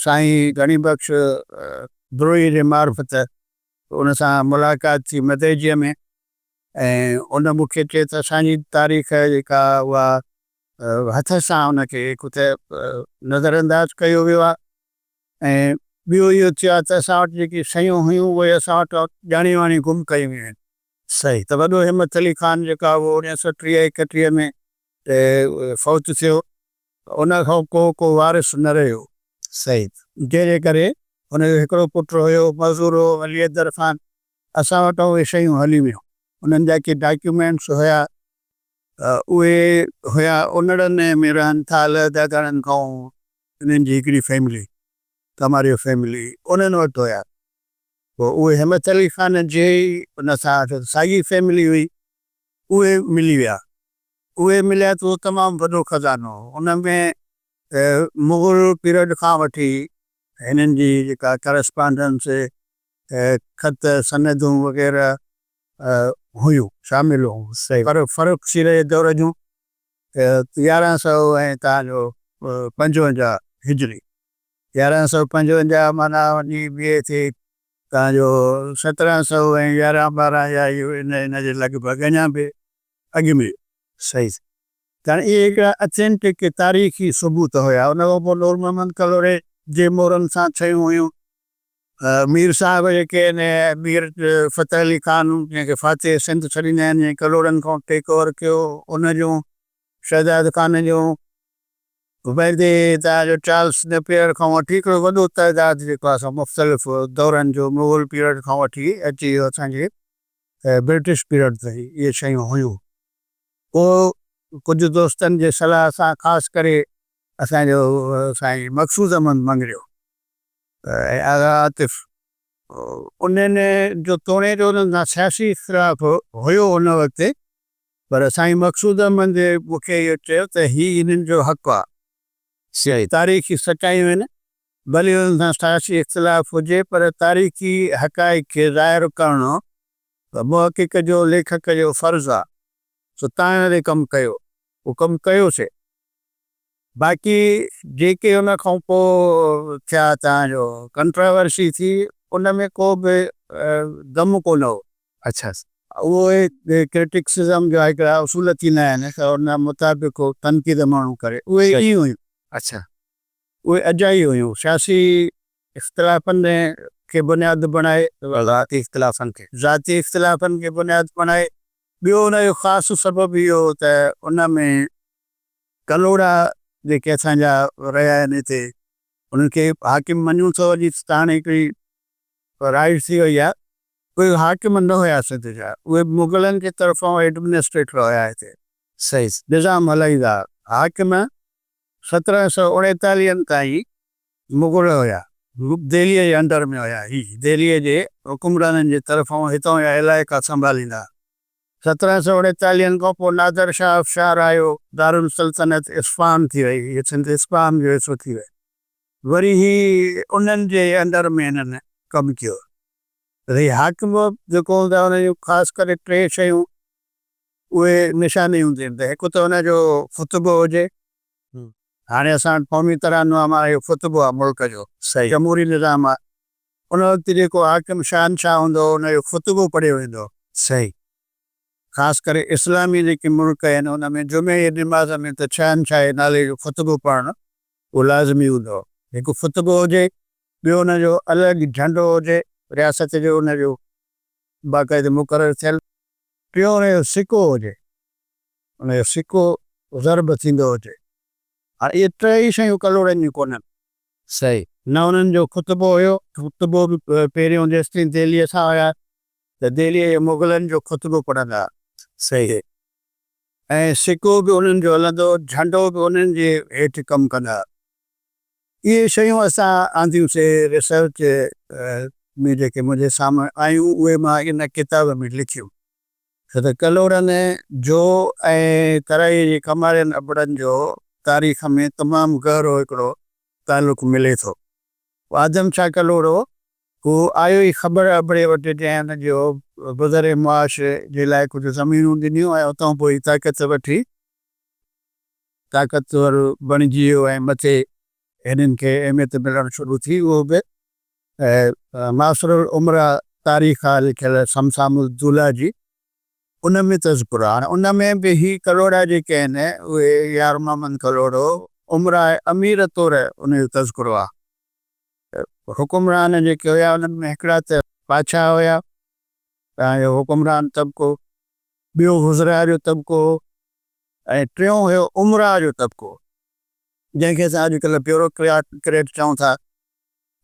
سائين غني بخش بروهي جي معرفت ان سان ملاقات ٿي مدئجيء ۾ ۽ ان مون کي چيو ته اسان جي تاريخ جيڪا اها هٿ سان ان کي هڪ ته نظر انداز ڪيو ويو آهي ۽ ٻيو اهو ٿيو آهي ته اسان وٽ جيڪي شيون هيون اهي اسان وٽ ڄاڻي واڻي گم ڪيون ويون آهن.
صحيح.
ته وڏو همت علي خان جيڪو آهي اهو اڻويهه سؤ ٽيهه ايڪٽيهه ۾ فوت ٿيو. ان کان ڪو ڪو وارث نه رهيو.
صحيح.
جنهن جي ڪري هن جو هڪڙو پٽ هيو مزور هو علي حيدر خان. اسان وٽان اهي شيون هلي ويون. انهن جا ڪي ڊاڪيومينٽس هيا، اهي هيا انڙن ۾ رهن ٿا علحده کان انهن جي هڪڙي فيملي، ڪماريو فيملي، انهن وٽ هيا. پوء اهي همت علي خان جي ئي ان سان ساڳي فيملي هئي، اهي ملي ويا. اهي مليا ته اهو تمام وڏو خزانو هو. ان ۾ مغل پيريڊ کان وٺي هنن جي جيڪا ڪرسپانڊنس، خط، سندون وغيره هيون، شامل هيون. پر فرخ سير جي دور جون 1100 ۽ تان جو 55 هجري، 1155 معنيٰ وڃي بيهي ٿي تان جو 1700 ۽ يارهن ٻارهن يا اهو ان جي لڳ ڀڳ اڃا به اڳ ۾.
صحيح.
ته هاڻي اهي هڪڙا اٿينٽڪ تاريخي ثبوت هيا. ان کان پوء نور محمد ڪلهوڙي جي مورن سان ٺهيون هيون. مير صاحب جيڪي آهن، مير فتح علي خان جنهن کي فاتح سنڌ سڏيندا آهن، جنهن ڪلهوڙن کان ٽيڪ اوور ڪيو، ان جون، شهداد خان جون، ويندي هتان جو چارلس نيپئر کان وٺي هڪڙو وڏو تعداد جيڪو آهي سو مختلف دورن جو مغل پيريڊ کان وٺي اچي اسان جي برٽش پيريڊ تائين اهي شيون هيون. پوء ڪجهه دوستن جي صلاح سان خاص ڪري اسان جو سائين مقصود احمد مڱريو ۽ آغا عاطف انهن جو توڻي جو انهن سان سياسي اختلاف هيو ان وقت پر سائين مقصود احمد مون کي اهو چيو ته هي انهن جو حق آ. تاريخي سچايون آهن، ڀلي انهن سان سياسي اختلاف هجي پر تاريخي حقائق کي ظاهر ڪرڻ محقق جو، ليکڪ جو فرض آ، سو تان ان تي ڪم ڪيو. اهو ڪم ڪيوسين. باقي جيڪي ان کان پوء ٿيا تان جو ڪنٽراورسي ٿي ان ۾ ڪو به دم ڪونه هو.
اڇا.
اهو ڪرٽڪسزم جا هڪڙا اصول ٿيندا آهن ته ان مطابق تنقيد ماڻهو ڪري اهي ائين هيون.
اڇا.
اهي اجائي هيون. سياسي اختلافن کي بنياد بڻائي.
ذاتي اختلافن کي.
ذاتي اختلافن کي بنياد بڻائي. ٻيو ان جو خاص سبب اهو هو ته ان ۾ ڪلهوڙا جيڪي اسان جا رهيا آهن هتي انهن کي حاڪم مڃون ٿو وڃي ته هاڻي هڪڙي رائج ٿي وئي آهي. اهي حاڪم نه هيا سنڌ جا، اهي مغلن جي طرفان ايڊمنسٽريٽر هيا هتي.
صحيح.
نظام هلائيندا ها. حاڪم 1739 تائين مغل هيا، دهليء جي انڊر ۾ هيا. هي دهليء جي حڪمرانن جي طرفان هتان جا علائقا سنڀاليندا ها. 1739 کان پوء نادر شاهه افشار آيو، دارالسلطنت اصفهان ٿي وئي، هيء سنڌ اصفهان جو حصو ٿي وئي. وري هي انهن جي انڊر ۾ هنن ڪم ڪيو. هي حاڪم جيڪو هوندو آهي ان جون خاص ڪري ٽي شيون اهي نشاني هونديون آهن ته هڪ ته ان جو خطبو هجي، هاڻي اسان وٽ قومي ترانو آهي معنيٰ اهو خطبو آهي ملڪ جو، جمهوري نظام آهي، ان وقت جيڪو حاڪم شهنشاهه هوندو هو ان جو خطبو پڙهيو ويندو هو. خاص ڪري اسلامي جيڪي ملڪ آهن ان ۾ جمعي جي نماز ۾ ته شهنشاهه جي نالي جو خطبو پڙهڻ اهو لازمي هوندو هو. هڪ خطبو هجي، ٻيو ان جو الڳ جهنڊو هجي رياست جو ان جو باقاعدي مقرر ٿيل، ٽيون ان جو سڪو هجي، ان جو سڪو ضرب ٿيندو هجي. هاڻي اهي ٽيئي شيون ڪلهوڙن جون ڪونهن. نه انهن جو خطبو هيو، خطبو به پهريون جيستائين دهليء سان هيا ته دهليء جي مغلن جو خطبو پڙهندا ها. ۽ سڪو به انهن جو هلندو هو، جهنڊو به انهن جي هيٺ ڪم ڪندا ها. اهي شيون اسان آنديون سي ريسرچ ۾ جيڪي منهنجي سامهون آيون اهي مان ان ڪتاب ۾ لکيون. ڇو ته ڪلهوڙن جو ۽ ترائيء جي ڪمارين ابڙن جو تاريخ ۾ تمام گهرو هڪڙو تعلق ملي ٿو. آدم شاهه ڪلهوڙو هو آيو ئي خبر ابڙي وٽ جنهن هن جو گذر معاش جي لاء ڪجهه زمينون ڏنيون ۽ اتان پوء هي طاقت وٺي طاقتور بڻجي ويو ۽ مٿي هنن کي اهميت ملڻ شروع ٿي اهو به ماثر الامراء تاريخ آ لکيل صمصام الدوله جي ان ۾ تذڪرو آ. هاڻي ان ۾ به هي ڪلهوڙا جيڪي آهن اهي يار محمد ڪلهوڙو امراء امير طور ان جو تذڪرو آ. حڪمران جيڪي هيا انهن ۾ هڪڙا ته بادشاهه هيا تان جو حڪمران طبقو، ٻيو وزراء جو طبقو هو ۽ ٽيون هيو امراء جو طبقو جنهن کي اسان اڄڪلهه بيوروڪريٽ چئون ٿا.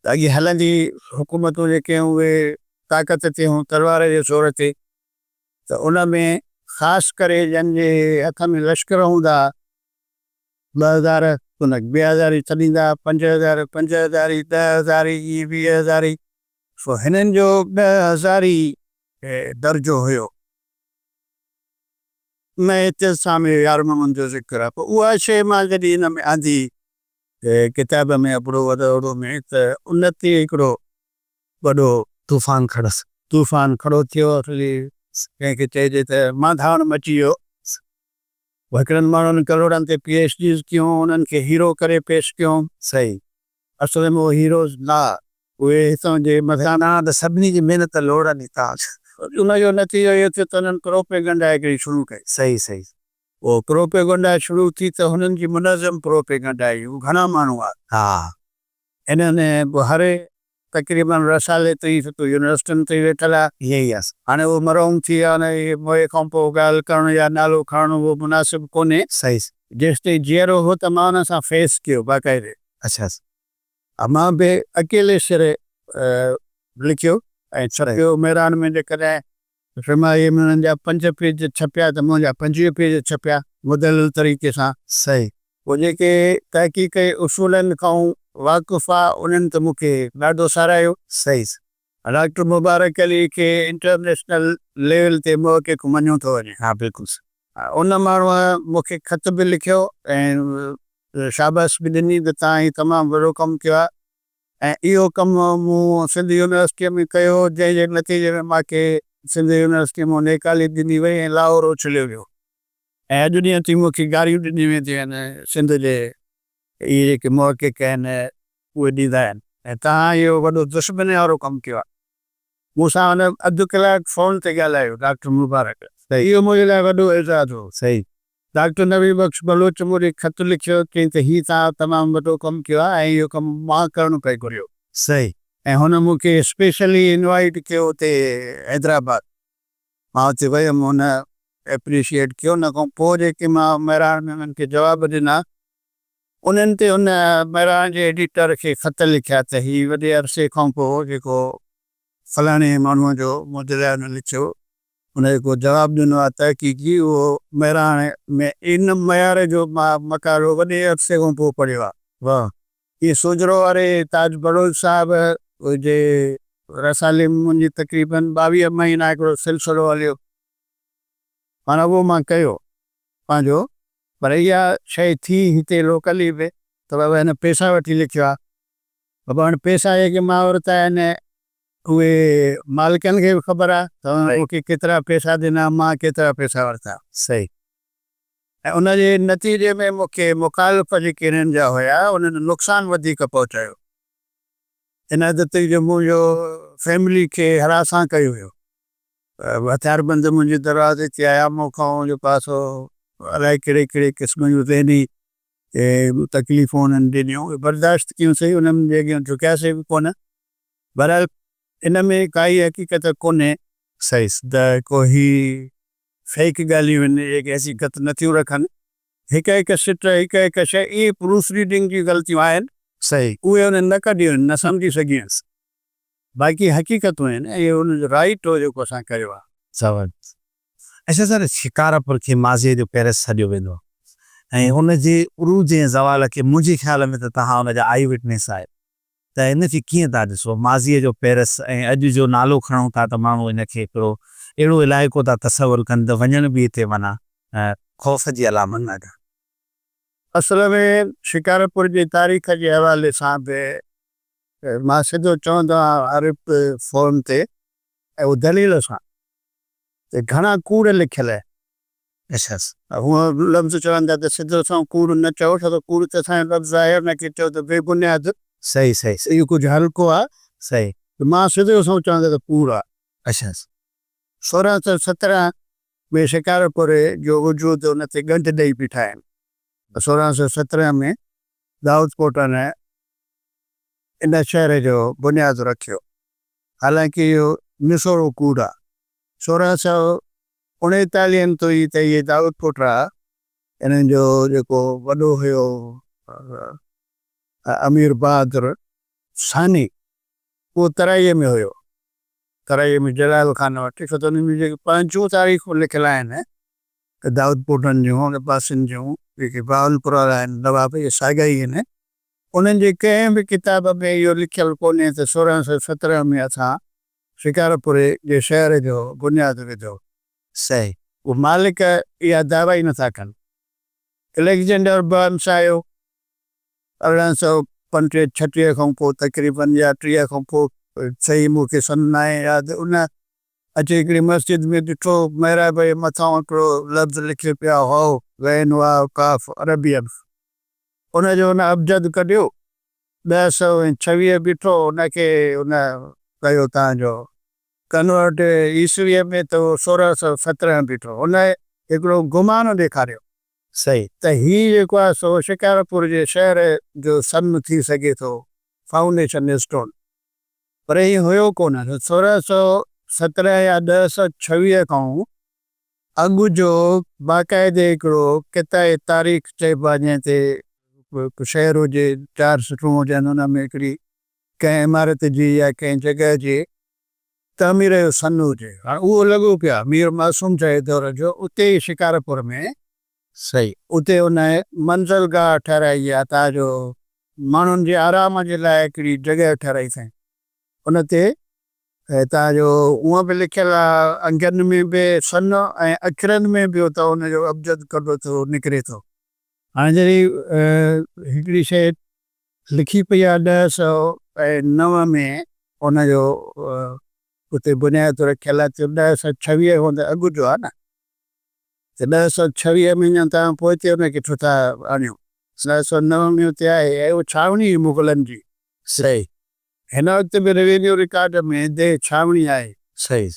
ته اڳي هلندي حڪومتون جيڪي آهن اهي طاقت تي ۽ تلوار جي زور تي ته ان ۾ خاص ڪري جن جي هٿ ۾ لشڪر هوندا ها، 2000 ان کي ٻه هزاري ڇڏيندا ها، 5000 پنج هزاري، ڏهه هزاري، ائين 20 هزاري. سو هنن جو ڏهه هزاري درجو هيو. ۾ اعتصام يار محمد جو ذڪر آهي. پوء اها شيء مان جڏهن هن ۾ آندي ڪتاب ۾ ابڙو وڏوڙو ۾ ته ان تي هڪڙو وڏو
طوفان کڙو ٿيو.
طوفان کڙو ٿيو. اصلي ڪنهن کي چئجي ته مانڌاڻ مچي ويو. هڪڙن ماڻهن ڪروڙن تي پي ايڇ ڊيز ڪيون، انهن کي هيرو ڪري پيش ڪيو.
صحيح.
اصل ۾ اهي هيروز نه ها، اهي هتان جي مٿان.
نه ته سڀني جي محنت لوڙن هتان.
ان جو نتيجو اهو ٿيو ته انهن پروپيگنڊا هڪڙي شروع ڪئي.
صحيح صحيح.
اهو پروپيگنڊا شروع ٿي ته هنن جي منظم پروپيگنڊا هئي، هو گهڻا ماڻهو هئا.
ها.
انهن به هر تقريبن رسالي تائين ستو يونيورسٽين تائين ويٺل آ.
ائين ئي آ.
هاڻي اهو مرحوم ٿي ويو آ، هن موئي کان پوء ڳالهه ڪرڻ يا نالو کڻڻ اهو مناسب ڪونهي.
صحيح.
جيستائين جيئرو هو ته مان ان سان فيس ڪيو باقاعدي.
اڇا.
مان به اڪيلي سر لکيو ۽ ڇپيو مهراڻ ۾ جيڪڏهن سماهيء ۾ انهن جا پنج پيج ڇپيا ته منهنجا 25 پيج ڇپيا مدلل طريقي سان.
صحيح.
پوء جيڪي تحقيق جي اصولن کان واقف هئا انهن ته مون کي ڏاڍو ساراهيو.
صحيح.
ڊاڪٽر مبارڪ علي کي انٽرنيشنل ليول تي محقق مڃيو ٿو وڃي.
ها بلڪل.
ان ماڻهوء مون کي خط به لکيو ۽ شاباس به ڏني ته توهان هي تمام وڏو ڪم ڪيو آهي. ۽ اهو ڪم مون سنڌ يونيورسٽيء ۾ ڪيو، جنهن جي نتيجي ۾ مان کي سنڌ يونيورسٽيء مان نيڪالي ڏني وئي ۽ لاهور اڇليو ويو ۽ اڄ ڏينهن تائين مون کي گاريون ڏنيون وينديون آهن، سنڌ جي اهي جيڪي محقق آهن اهي ڏيندا آهن ۽ توهان اهو وڏو دشمنيء وارو ڪم ڪيو آهي. مون سان هن اڌ ڪلاڪ فون تي ڳالهايو ڊاڪٽر مبارڪ، اهو منهنجي لاء وڏو اعزاز هو.
صحيح.
ڊاڪٽر نبي بخش بلوچ مون ڏي خط لکيو، چيائين ته هي توهان تمام وڏو ڪم ڪيو آهي ۽ اهو ڪم مان ڪرڻو پئي گهريو.
صحيح.
۽ هن مون کي اسپيشلي انوائيٽ ڪيو اتي حيدرآباد. مان اتي ويم، هن ايپريشيئيٽ ڪيو. ان کان پوء جيڪي مان مهراڻ ۾ انهن کي جواب ڏنا، انهن تي هن مهراڻ جي ايڊيٽر کي خط لکيا ته هي وڏي عرصي کان پوء جيڪو فلاڻي ماڻهوء جو منهنجي لاء هن لکيو، ان جيڪو جواب ڏنو آهي تحقيقي اهو مهراڻ ۾ ان معيار جو مان مقالو وڏي عرصي کان پوء پڙهيو آهي.
واهه.
هي سوجهرو واري تاج بلوچ صاحب جي رسالي ۾ منهنجي تقريباً 22 مهينا هڪڙو سلسلو هليو. معنيٰ اهو مان ڪيو پنهنجو پر اها شيء ٿي هتي لوڪلي به ته بابا هن پئسا وٺي لکيو آهي. بابا هاڻي پئسا جيڪي مان ورتا آهن اهي مالڪن کي به خبر آهي ته انهن مون کي ڪيترا پئسا ڏنا، مان ڪيترا پئسا ورتا.
صحيح.
۽ ان جي نتيجي ۾ مون کي مخالف جيڪي انهن جا هيا، انهن نقصان وڌيڪ پهچايو. ان حد تائين جو منهنجو فيملي کي هراسان ڪيو ويو. هٿياربند منهنجي دروازي تي آيا، مون کان جو پاسو الائي ڪهڙي ڪهڙي قسم جون ذهني تڪليفون انهن ڏنيون، اهي برداشت ڪيون سهي، انهن جي اڳيان جهڪياسين به ڪونه. بهرحال ان ۾ ڪائي حقيقت ڪونهي.
صحيح.
ته ڪو هي فيڪ ڳالهيون آهن جيڪي حقيقت نٿيون رکن. هڪ هڪ سٽ، هڪ هڪ شيء اهي پروف ريڊنگ جون غلطيون آهن.
صحيح.
اهي انهن نه ڪڍيون آهن، نه سمجهي سگهي آهيان. باقي حقيقتون آهن ۽ اهو انهن جو رائيٽ هو جيڪو اسان ڪيو آهي.
زبردست. اڇا سر شڪارپور کي ماضيء جو پيرس سڏيو ويندو آهي ۽ ان جي عروج ۽ زوال کي منهنجي خيال ۾ ته توهان ان جا آئي وٽنيس آهيو. ته ان کي ڪيئن ٿا ڏسو؟ ماضيء جو پيرس ۽ اڄ جو نالو کڻون ٿا ته ماڻهو ان کي هڪڙو اهڙو علائقو ٿا تصور ڪن ته وڃڻ به هتي معنيٰ خوف جي علامت آهي.
اصل ۾ شڪارپور جي تاريخ جي حوالي سان به مان سڌو چوندو آهيان هر هڪ فورم تي ۽ اهو دليل سان ته گهڻا ڪوڙ لکيل آهن. هونء لفظ چون ٿا ته سڌو سنئون ڪوڙ نه چئو، ڇو ته ڪوڙ ته اسان جو لفظ آهي، ان کي چئو ته بي بنياد.
صحيح صحيح.
اهو ڪجهه هلڪو آهي.
صحيح.
ته مان سڌو سنئون چوان ٿو ته ڪوڙ آهي. 1617 ۾ شڪارپور جو وجود ان تي ڳنڍ ڏئي بيٺا آهن. 1617 ۾ دائود پوٽن ان شهر جو بنياد رکيو. حالانڪه اهو نسورو ڪوڙ آهي. 1639 تائين ئي ته اهي دائود پوٽا انهن جو جيڪو وڏو هيو امير بهادر ثاني اهو ترائيء ۾ هيو. ترائيء ۾ جلال خان وٽ، ڇو ته انهن جون جيڪي پنهنجون تاريخون لکيل آهن ته دائود پوٽن جون، عباسين جون، جيڪي بهاولپور وارا آهن نواب، اهي ساڳيا ئي آهن. انهن جي ڪنهن به ڪتاب ۾ اهو لکيل ڪونهي ته 1617 ۾ اسان شڪارپور جي شهر جو بنياد وڌو.
صحيح.
اهي مالڪ اها دعويٰ ئي نٿا ڪن. اليگزينڊر برنس آيو 1835 36 کان پوء تقريباً يا 30 کان پوء صحيح مون کي سن ناهي ياد ان اچي هڪڙي مسجد ۾ ڏٺو محراب جي مٿان هڪڙو لفظ لکيل پيا هئو غين واو ڪاف عربي حرف ان جو ان ابجد ڪڍيو 1026 بيٺو ان کي ان ڪيو تان جو ڪنورٽ عيسويء ۾ ته اهو 1617 بيٺو ان هڪڙو گمان ڏيکاريو.
صحيح.
ته هي جيڪو آهي سو شڪارپور جي شهر جو سن ٿي سگهي ٿو، فائونڊيشن اسٽون، پر ائين هيو ڪونه. 1617 يا 1026 کان اڳ جو باقاعدي هڪڙو قطعه تاريخ چئبو آهي جنهن تي شهر هجي، چار سٽون هجن، ان ۾ هڪڙي ڪنهن عمارت جي يا ڪنهن جڳهه جي تعمير جو سن هجي. هاڻ اهو لڳو پيو آهي مير معصوم شاهه جي دور جو، اتي ئي شڪارپور ۾.
صحيح.
اتي ان منزل گاهه ٺهرائي آهي تان جو ماڻهن جي آرام جي لاء هڪڙي جڳهه ٺهرائي اٿائين. ان تي تان جو هونء به لکيل آهي انگن ۾ به سن ۽ اکرن ۾ به اتان ان جو ابجد ڪڍو ٿو نڪري ٿو. هاڻي جڏهن هڪڙي شيء لکي پئي آهي 1009 ۾ ان جو اتي بنياد رکيل آهي ته 1026 کان ته اڳ جو آهي نه ته 1026 ۾ اڃا توهان پوئتي ان کي ڇو ٿا آڻيو 1009 ۾ اتي آهي ۽ اهو ڇانوڻي هئي مغلن جي.
صحيح.
هن وقت به روينيو رڪارڊ ۾ ديهه ڇانوڻي آهي.
صحيح.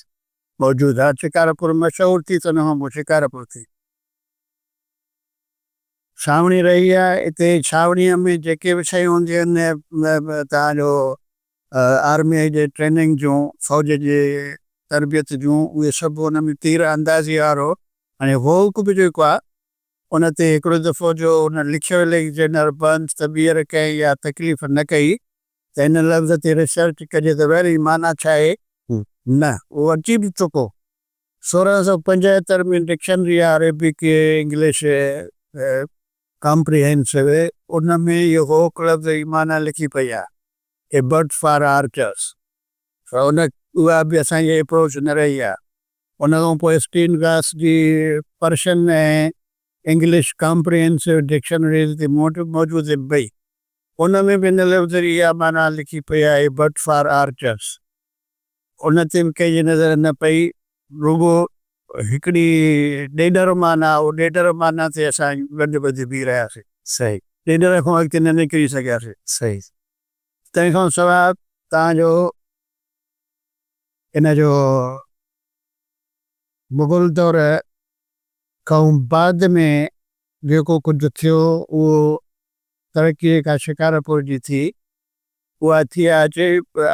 موجود آهي. شڪارپور مشهور ٿي ته ان کان پوء شڪارپور ٿي. ڇانوڻي رهي آهي. اتي ڇانوڻيء ۾ جيڪي به شيون هونديون آهن توهان جو آرميء جي ٽريننگ جون، فوج جي تربيت جون، اهي سڀ ان ۾ تير اندازيء وارو ۽ غوڪ به جيڪو آهي ان تي هڪڙو دفعو جو ان لکيو اليگزينڊر برنس ته ٻيهر ڪنهن اها تڪليف نه ڪئي ته هن لفظ تي ريسرچ ڪجي ته وري معنيٰ ڇا آهي؟ نه، اهو اچي به چڪو. 1675 ۾ ڊڪشنري آهي عربڪ انگلش ڪامپريهينسو ان ۾ اهو هوڪ لفظ جي معنيٰ لکي پئي آهي اي بٽ فار آرچرس سو ان اها به اسان جي اپروچ نه رهي آهي. ان کان پوء اسٽين گاس جي پرشن ۽ انگلش ڪامپريهينسو ڊڪشنريز تي موجود آهن ٻئي ان ۾ به ان لفظ جي اها معنيٰ لکي پئي آهي اي بٽ فار آرچرس. ان تي به ڪنهن جي نظر نه پئي. رڳو هڪڙي ڏيڏر معنيٰ، اهو ڏيڏر معنيٰ تي اسان ڳنڍ ٻڌي بيهي رهياسين.
صحيح.
ڏيڏر کان اڳتي نه نڪري سگهياسين.
صحيح.
تنهن کان سواء توهان جو ان جو مغل دور کان بعد ۾ جيڪو ڪجهه ٿيو اهو ترقي جيڪا شڪارپور جي ٿي اها ٿي آهي اچي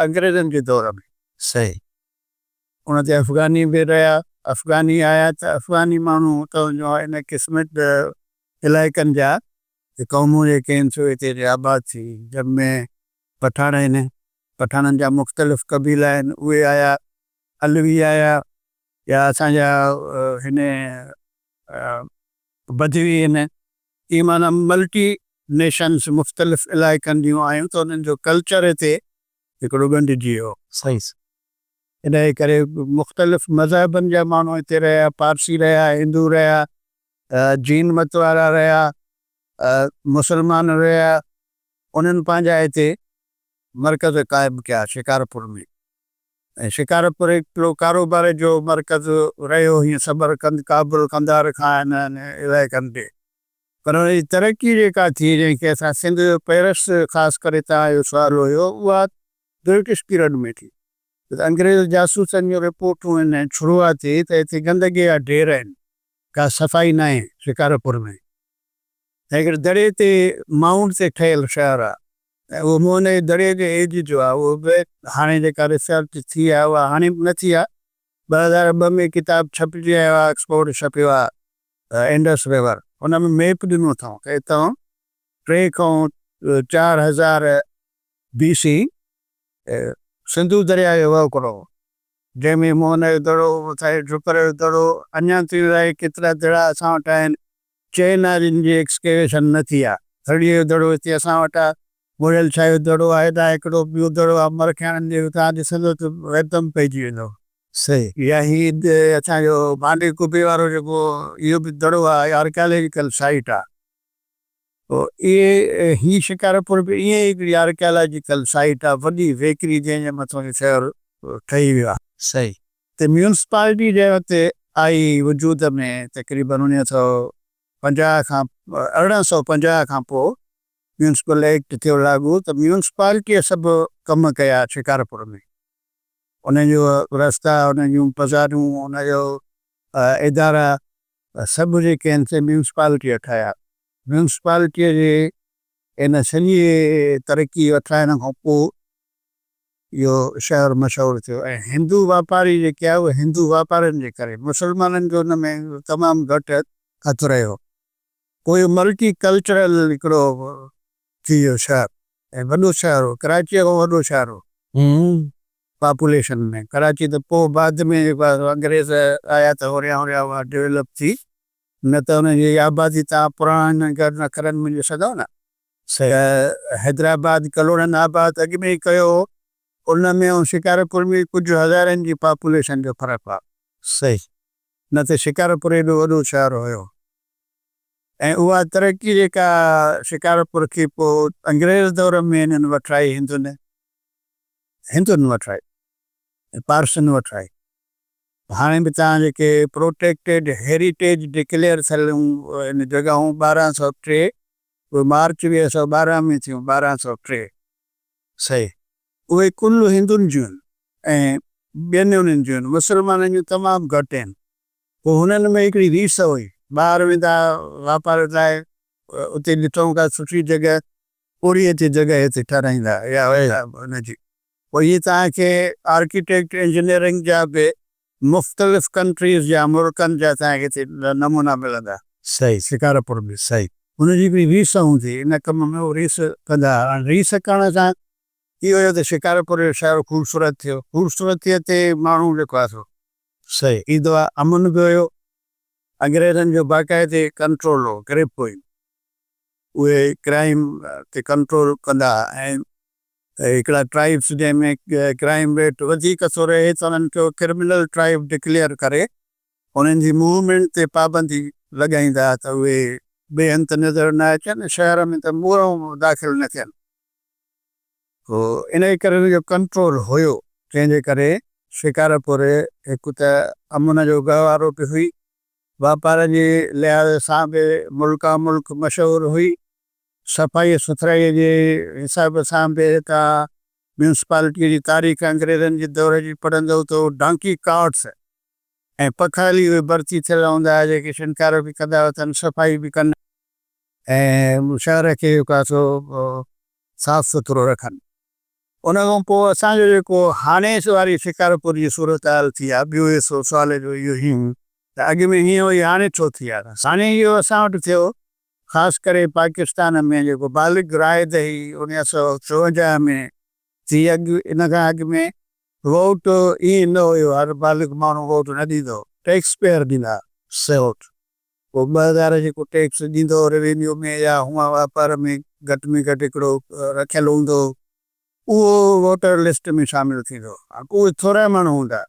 انگريزن جي دور ۾.
صحيح.
ان تي افغاني به رهيا. افغاني آيا ته افغاني ماڻهو اتان جو ان قسم علائقن جا قومون جيڪي آهن سو هتي اچي آباد ٿي جن ۾ پٺاڻ آهن، پٺاڻن جا مختلف قبيلا آهن اهي آيا، علوي آيا يا اسان جا هن بدوي آهن. اهي معنيٰ ملٽي نيشنز مختلف علائقن جون آيون ته انهن جو ڪلچر هتي هڪڙو ڳنڍجي ويو.
صحيح.
انهيء ڪري مختلف مذهبن جا ماڻهو هتي رهيا، پارسي رهيا، هندو رهيا، جين مت وارا رهيا، مسلمان رهيا، انهن پنهنجا هتي مرڪز قائم ڪيا شڪارپور ۾ ۽ شڪارپور هڪڙو ڪاروبار جو مرڪز رهيو هيئن سمرقند، ڪابل، قنڌار کان انهن علائقن تي پر ان جي ترقي جيڪا ٿي جنهن کي اسان سنڌ جو پئرس خاص ڪري توهان جو سوال هيو اها برٽش پيرڊ ۾ ٿي ته انگريز جاسوسن جون رپورٽون آهن شروعاتي ته هتي گندگي جا ڍير آهن ڪا صفائي ناهي شڪارپور ۾ ۽ هڪڙي دڙي تي مائونٽ تي ٺهيل شهر آهي ۽ اهو موهن جي دڙي جي ايج جو آهي اهو به هاڻي جيڪا ريسرچ ٿي آهي اها هاڻي به نه ٿي آهي 2002 ۾ ڪتاب ڇپجي آيو آهي آڪسفورڊ ڇپيو آهي انڊس ريور ان ۾ ميپ ڏنو اٿائون ته هتان 3 کان 4000 بي سي سنڌو درياء جو وهڪرو هو. جنهن ۾ موهن جو دڙو، مٿانهين جھپر جو دڙو، اڃا تائين الائي ڪيترا دڙا اسان وٽ آهن. چئن نارين جي ايڪسڪيويشن نه ٿي آ. ٿرڙيء جو دڙو هتي اسان وٽ آ. موريل شاهه جو دڙو آهي ته هڪڙو ٻيو دڙو آ مرکياڻن جي اتان ڏسندو ته ويدم پئجي ويندو.
صحيح.
يا هي اسان جو ڀانڊي قبي وارو جيڪو اهو به دڙو آ اهو آرڪيالاجيڪل سائيٽ آ. پوء اهي هي شڪارپور به ائين ئي هڪڙي آرڪيالاجيڪل سائيٽ آ وڏي ويڪري جنهن جي مٿان هي شهر ٺهي ويو آ.
صحيح.
ته ميونسپالٽي جنهن وقت آئي وجود ۾ تقريبن اڻيهه سئو پنجاهه کان 1850 کان پوء ميونسپل ايڪٽ ٿيو لاڳو ته ميونسپالٽيء سڀ ڪم ڪيا شڪارپور ۾ ان جو رستا ان جون بزارون ان جو ادارا سڀ جيڪي آهن سي ميونسپالٽيء ٺاهيا. ميونسپالٽيء جي ان سڄي ترقي وٺرائڻ کان پوء اهو شهر مشهور ٿيو ۽ هندو واپاري جيڪي آهي اهي هندو واپارين جي ڪري مسلمانن جو ان ۾ تمام گهٽ هٿ رهيو. پوء اهو ملٽي ڪلچرل هڪڙو ٿي ويو شهر ۽ وڏو شهر هو ڪراچيء کان وڏو شهر هو پاپوليشن ۾ ڪراچي ته پوء بعد ۾ جيڪو آهي سو انگريز آيا ته هوريان هوريان اها ڊولپ ٿي نه ته ان جي آبادي توهان پراڻن اکرن ۾ ڏسندؤ نه ته حيدرآباد ڪلهوڙن آباد اڳ ۾ ئي ڪيو هو، ان ۾ ۽ شڪارپور ۾ ڪجهه هزارن جي پاپوليشن جو فرق آ.
صحيح.
نه ته شڪارپور ايڏو وڏو شهر هيو ۽ اها ترقي جيڪا شڪارپور کي پوء انگريز دور ۾ هنن وٺرائي هندن هندن وٺرائي ۽ پارسين وٺرائي. هاڻي به توهان جيڪي پروٽيڪٽيڊ هيريٽيج ڊڪليئر ٿيل آهن جڳهون 1203 اهي مارچ 2012 ۾ ٿيون 1203
صحيح.
اهي ڪل هندن جون آهن ۽ ٻين انهن جون آهن مسلمانن جون تمام گهٽ آهن. پوء هنن ۾ هڪڙي ريس هئي ٻاهر ويندا واپار لاء اتي ڏٺائون ڪا سٺي جڳهه پوري اچي جڳهه هتي ٺهرائيندا يا ان جي پوء اهي توهان کي آرڪيٽيڪٽ انجنيئرنگ جا به مختلف ڪنٽريز جا ملڪن جا توهان کي هتي نمونا ملندا.
صحيح.
شڪارپور ۾.
صحيح.
ان جي هڪڙي ريس هوندي ان ڪم ۾ هو ريس ڪندا ها. هاڻي ريس ڪرڻ سان اهو هيو ته شڪارپور جو شهر خوبصورت ٿيو. خوبصورتيء تي ماڻهو جيڪو آهي سو.
صحيح.
ايندو آهي. امن به هيو. انگريزن جو باقاعدي ڪنٽرول هو، گرپ هئي. اهي ڪرائيم تي ڪنٽرول ڪندا ها ۽ هڪڙا ٽرائيبس جنهن ۾ ڪرائيم ريٽ وڌيڪ ٿو رهي ته انهن کي ڪرمنل ٽرائيب ڊڪليئر ڪري انهن جي موومينٽ تي پابندي لڳائيندا ته اهي ٻئي هنڌ ته نظر نه اچن شهر ۾ ته مورئون داخل نه ٿين. پوء انهي ڪري ان جو ڪنٽرول هيو جنهن جي ڪري شڪارپور هڪ ته امن جو گهوارو به هئي واپار جي لحاظ سان به ملڪان ملڪ مشهور هئي صفائيء سٿرائيء جي حساب سان به هتان ميونسپالٽيء جي تاريخ انگريزن جي دور جي پڙهندؤ ته ڊانڪي ڪارٽس ۽ پکالي اهي ڀرتي ٿيل هوندا هئا جيڪي شنڪارو به ڪندا وتن صفائي به ڪن ۽ شهر کي جيڪو آهي سو صاف سٿرو رکن. ان کان پوء اسان جو جيڪو هاڻي واري شڪارپور جي صورتحال ٿي آهي ٻيو حصو سوال جو اهو هي ته اڳ ۾ هيئن هئي هاڻي ڇو ٿي آهي؟ هاڻي اهو اسان وٽ ٿيو خاص ڪري پاڪستان ۾ جيڪو بالغ راء دهي 1954 ۾ ٿي اڳ ان کان اڳ ۾ ووٽ ائين نه هيو هر بالغ ماڻهو ووٽ نه ڏيندو هو ٽيڪس پيئر ڏيندا هئا ووٽ پوء 2000 جيڪو ٽيڪس ڏيندو هو روينيو ۾ يا هونئن واپار ۾ گهٽ ۾ گهٽ هڪڙو رکيل هوندو هو اهو ووٽر لسٽ ۾ شامل ٿيندو هو اهي ٿورا ماڻهو هوندا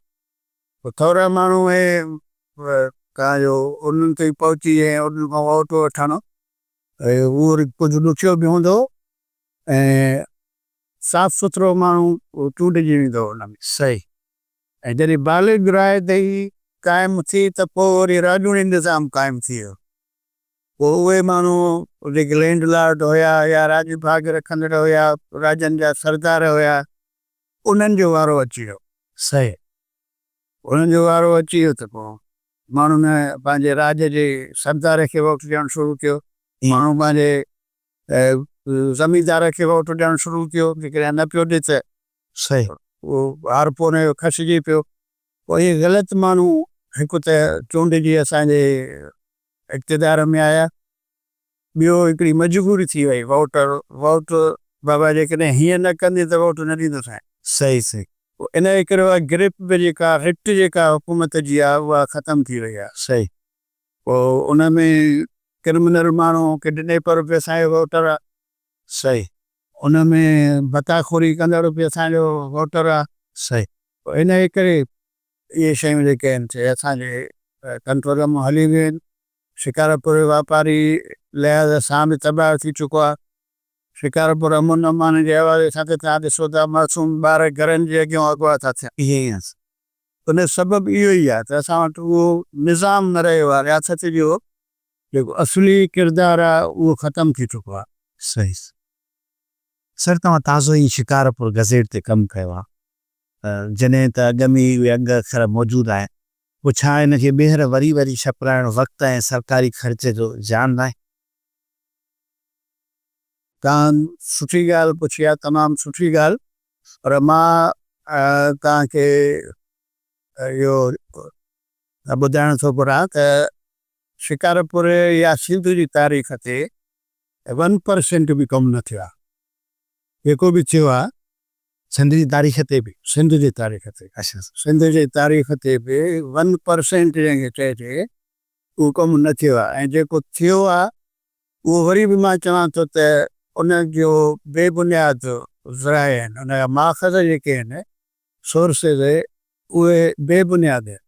پوء ٿورا ماڻهو اهي تان جو انهن تائين پهچي ۽ انهن کان ووٽ وٺڻ اهو وري ڪجهه ڏکيو به هوندو هو ۽ صاف سٿرو ماڻهو چونڊجي ويندو هو ان ۾.
صحيح.
۽ جڏهن بالغ راء دهي قائم ٿي ته پوء وري راڄوڻي نظام قائم ٿي ويو. پوء اهي ماڻهو جيڪي لينڊ لارڊ هيا يا راڄ ڀاڳ رکندڙ هيا، راڄن جا سردار هيا، انهن جو وارو اچي ويو.
صحيح.
انهن جو وارو اچي ويو ته پوء ماڻهن پنهنجي راڄ جي سردار کي ووٽ ڏيڻ شروع ڪيو. ماڻهو پنهنجي زميندار کي ووٽ ڏيڻ شروع ڪيو. جيڪڏهن نه پيو ڏي ته
صحيح.
اهو هارپو ان جو کسجي پيو. پوء اهي غلط ماڻهو هڪ ته چونڊجي اسان جي اقتدار ۾ آيا. ٻيو هڪڙي مجبوري ٿي وئي ووٽ ووٽ بابا جيڪڏهن هيئن نه ڪندين ته ووٽ نه ڏيندوسانء.
صحيح صحيح.
پوء ان جي ڪري اها گرپ به جيڪا رٽ جيڪا حڪومت جي آهي اها ختم ٿي وئي آهي.
صحيح.
پوء ان ۾ ڪرمنل ماڻهو ڪڊنيپر به اسان جو ووٽر آهي.
صحيح.
ان ۾ ڀتا خوري ڪندڙ به اسان جو ووٽر آهي.
صحيح.
پوء ان جي ڪري اهي شيون جيڪي آهن سي اسان جي ڪنٽرول مان هلي ويون آهن. شڪارپور واپاري لحاظ سان به تباهه ٿي چڪو آهي. شڪارپور امن امان جي حوالي سان ته توهان ڏسو ٿا معصوم ٻار گهرن جي اڳيان اغوا ٿا ٿين.
ائين ئي آهي.
ان جو سبب اهو ئي آهي ته اسان وٽ اهو نظام نه رهيو آهي، رياست جو جيڪو اصلي ڪردار آهي اهو ختم ٿي چڪو آهي.
صحيح سر توهان تازو ئي شڪارپور گزيٽ تي ڪم ڪيو آهي جڏهن ته اڳ ۾ ئي اهي انگ اکر موجود آهن پوء ڇا ان کي ٻيهر وري وري ڇپرائڻ وقت ۽ سرڪاري خرچ جو زيان ناهي؟
توهان سٺي ڳالهه پڇي آهي تمام سٺي ڳالهه پر مان توهان کي اهو ٻڌائڻ ٿو گهران ته شڪارپور يا سنڌ جي تاريخ تي ون پرسينٽ به ڪم نه ٿيو آهي جيڪو به ٿيو آهي
سنڌ جي تاريخ تي به
سنڌ جي تاريخ تي سنڌ جي تاريخ تي به ون پرسينٽ جنهن کي چئجي اهو ڪم نه ٿيو آهي ۽ جيڪو ٿيو آهي اهو وري به مان چوان ٿو ته ان جو بي بنياد ذرائع آهن، ان جا ماخذ جيڪي آهن، Sources، اهي بي بنياد آهن.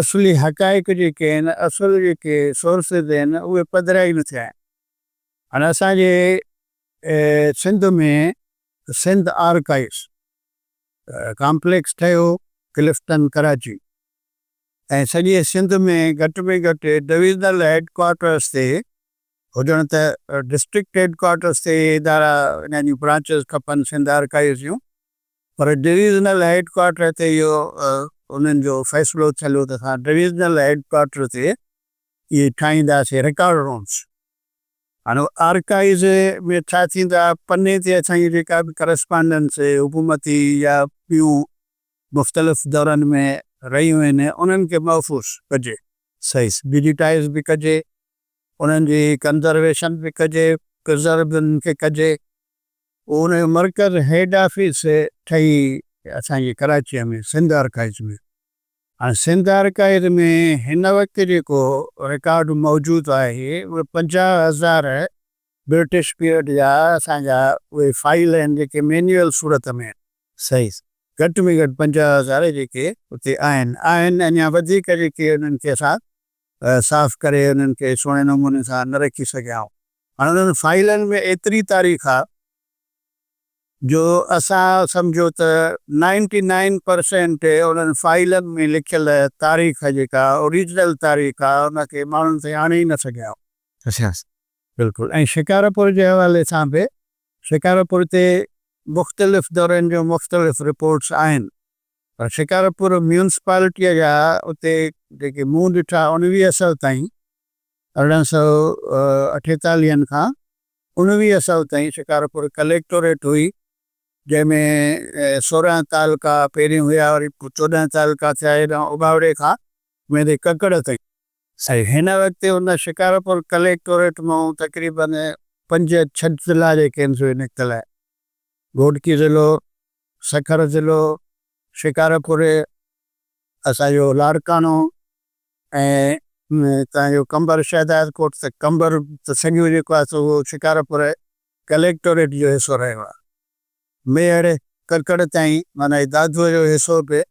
اصلي حقائق جيڪي آهن، اصل جيڪي Sources آهن، اهي پڌرا ئي نه ٿيا آهن. هاڻي اسان جي سنڌ ۾ سنڌ آرڪائيوز ڪامپليڪس ٺهيو ڪلفٽن ڪراچي ۽ سڄي سنڌ ۾ گهٽ ۾ گهٽ ڊويزنل هيڊ ڪوارٽرس تي هجڻ ته ڊسٽرڪٽ هيڊ ڪوارٽرس تي اهي ادارا انهن جون برانچز کپن سنڌ آرڪائيوز جون پر ڊويزنل هيڊ ڪوارٽر تي اهو انهن جو فيصلو ٿيل هو ته اسان ڊويزنل هيڊ ڪوارٽر تي اهي ٺاهينداسين رڪارڊ رومس. هاڻي آرڪائيوز ۾ ڇا ٿيندو آهي پني تي اسان جي جيڪا به ڪرسپانڊنس حڪومتي يا ٻيون مختلف دورن ۾ رهيون آهن انهن کي محفوظ ڪجي،
صحيح
ڊجيٽائيز به ڪجي، انهن جي ڪنزرويشن به ڪجي، پرزرو به انهن کي ڪجي. پوء ان جو مرڪز هيڊ آفيس ٺهي اسان جي ڪراچيء ۾ سنڌ آرڪائيوز ۾. هاڻي سنڌ آرڪائيوز ۾ هن وقت جيڪو رڪارڊ موجود آهي اهي 50,000 برٽش پيريڊ جا اسان جا اهي فائيل آهن جيڪي مينيول صورت ۾ آهن.
صحيح.
گهٽ ۾ گهٽ 50,000 جيڪي اتي آهن آهن اڃا وڌيڪ جيڪي انهن کي اسان صاف ڪري انهن کي سهڻي نموني سان نه رکي سگهيا آهيون. هاڻي انهن فائيلن ۾ ايتري تاريخ آهي جو اسان سمجهو ته نائنٽي نائن پرسينٽ انهن فائيلن ۾ لکيل تاريخ جيڪا اوريجنل تاريخ آهي ان کي ماڻهن تائين آڻي ئي نه سگهيا آهيون.
اڇا.
بلڪل ۽ شڪارپور جي حوالي سان به شڪارپور تي مختلف دورن جون مختلف رپورٽس آهن پر شڪارپور ميونسپالٽيء جا اتي جيڪي مون ڏٺا اڻويهه سئو تائين ارڙهن سئو اٺيتاليهن کان اڻويهه سئو تائين شڪارپور ڪليڪٽوريٽ هئي جنهن ۾ 16 تعلقا پهرين هيا وري 14 تعلقا ٿيا هيڏانهن اٻاوڙي کان ويندي ڪڪڙ تائين. سائين هن وقت ان شڪارپور ڪليڪٽوريٽ مان تقريبن پنج ڇهه ضلعا جيڪي آهن سي نڪتل آهن. گهوٽڪي ضلعو، سکر ضلعو، شڪارپور، اسان جو لاڙڪاڻو ۽ تان جو قمبر شهدادڪوٽ ته قمبر ته سڄو جيڪو آهي سو اهو شڪارپور ڪليڪٽوريٽ جو حصو رهيو آهي. ميهڙ، ڪڪڙ تائين معنيٰ دادوء جو حصو به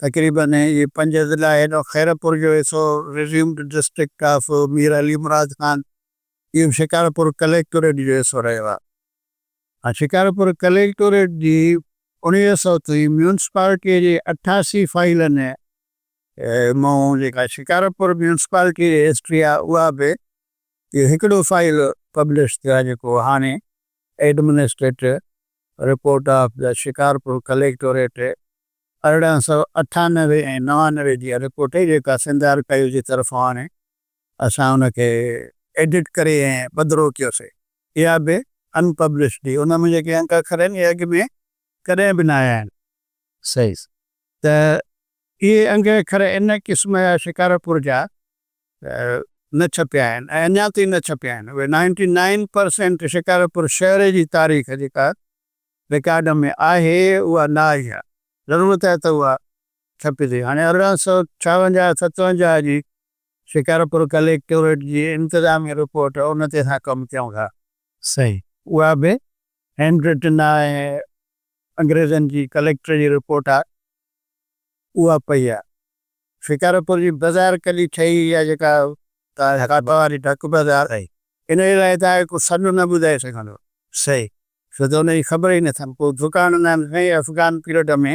تقريباً اهي پنج ضلعا آهن خيرپور جو حصو Resumed District of Mir Ali Murad Khan اهو به شڪارپور ڪليڪٽوريٽ جو حصو رهيو آهي. هاڻ شڪارپور ڪليڪٽوريٽ جي 1900 تائين ميونسپالٽيء جي 88 فائيلن مان جيڪا شڪارپور ميونسپالٽيء جي هسٽري آهي اها به اهو هڪڙو فائيل پبلش ٿيو آهي جيڪو هاڻي administrative report of the Shikarpur collectorate 1898 ۽ 99 جي اها رپورٽ هئي جيڪا سنڌ آرڪائيوز جي طرفان هاڻي اسان ان کي ايڊٽ ڪري ۽ پڌرو ڪيوسي. اها به ان پبلشڊ هئي. ان ۾ جيڪي انگ اکر آهن اهي اڳ ۾ ڪڏهن به نه آيا آهن.
صحيح.
ته اهي انگ اکر ان قسم جا شڪارپور جا نه ڇپيا آهن ۽ اڃا تائين نه ڇپيا آهن. اهي نائنٽي نائن پرسينٽ شڪارپور شهر جي تاريخ جيڪا رڪارڊ ۾ آهي اها نه آئي آهي. ضرورت آهي ته اها ڇپجي ٿي. هاڻي 1856 57 جي شڪارپور ڪليڪٽوريٽ جي انتظامي رپورٽ ان تي اسان ڪم ڪيون ٿا.
صحيح.
اها به هينڊ رٽن آهي ۽ انگريزن جي ڪليڪٽر جي رپورٽ آهي اها پئي آهي. شڪارپور جي بازار ڪڏهن ٺهي اها جيڪا ڍڪ واري ڍڪ بازار انهيء لاء توهان کي ڪو سڏ نه ٻڌائي سگهندو.
صحيح.
ڇو ته ان جي خبر ئي نه اٿن. ڪو دڪان نه آهن سائين افغان پيريڊ ۾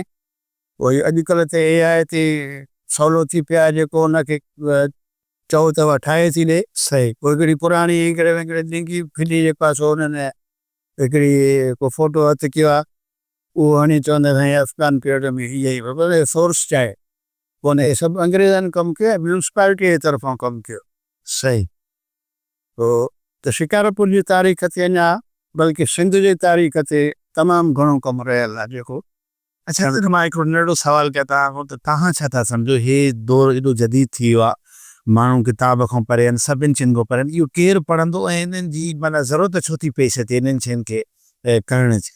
اهو اڄڪلهه ته اي آء تي سولو ٿي پيو آهي جيڪو ان کي چئو ته اها ٺاهي ٿي ڏي.
صحيح.
پوء هڪڙي پراڻي اينگري وينگري ڏنگي ڦلي جيڪو آهي سو انهن هڪڙي ڪو فوٽو هٿ ڪيو آهي اهو هڻي چوندا سائين افغان پيريڊ ۾ هي هي پر سورس ڇا آهي ڪونهي هي سڀ انگريزن ڪم ڪيو ۽ ميونسپالٽي جي طرفان ڪم ڪيو.
صحيح.
هو ته شڪارپور جي تاريخ تي اڃا بلڪه سنڌ جي تاريخ تي تمام گهڻو ڪم رهيل آهي جيڪو.
اڇا ته مان هڪڙو ننڍڙو سوال ڪيان توهان کان ته توهان ڇا ٿا سمجهو هي دور ايڏو جديد ٿي ويو آهي ماڻهو ڪتاب کان پري آهن سڀني شين کان پري آهن اهو ڪير پڙهندو ۽ انهن جي معنيٰ ضرورت ڇو ٿي پيش اچي انهن شين کي ڪرڻ جي؟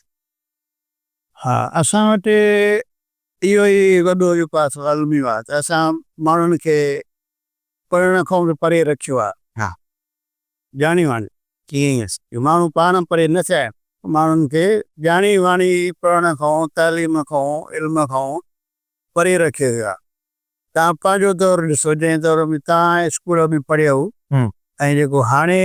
ها اسان وٽ اهو ئي وڏو جيڪو آهي سو الميو آهي ته اسان ماڻهن کي پڙهڻ کان به پري رکيو آهي.
ها.
ڄاڻي واڻي.
ڪيئن ئي.
جو ماڻهو پاڻ پري نه ٿيا آهن. ماڻهن کي ڄاڻي واڻي پڙهڻ کان، تعليم کان، علم کان پري رکيو ويو آهي. توهان پنهنجو دور ڏسو، جنهن دور ۾ توهان اسڪول ۾ پڙهيا هو ۽ جيڪو هاڻي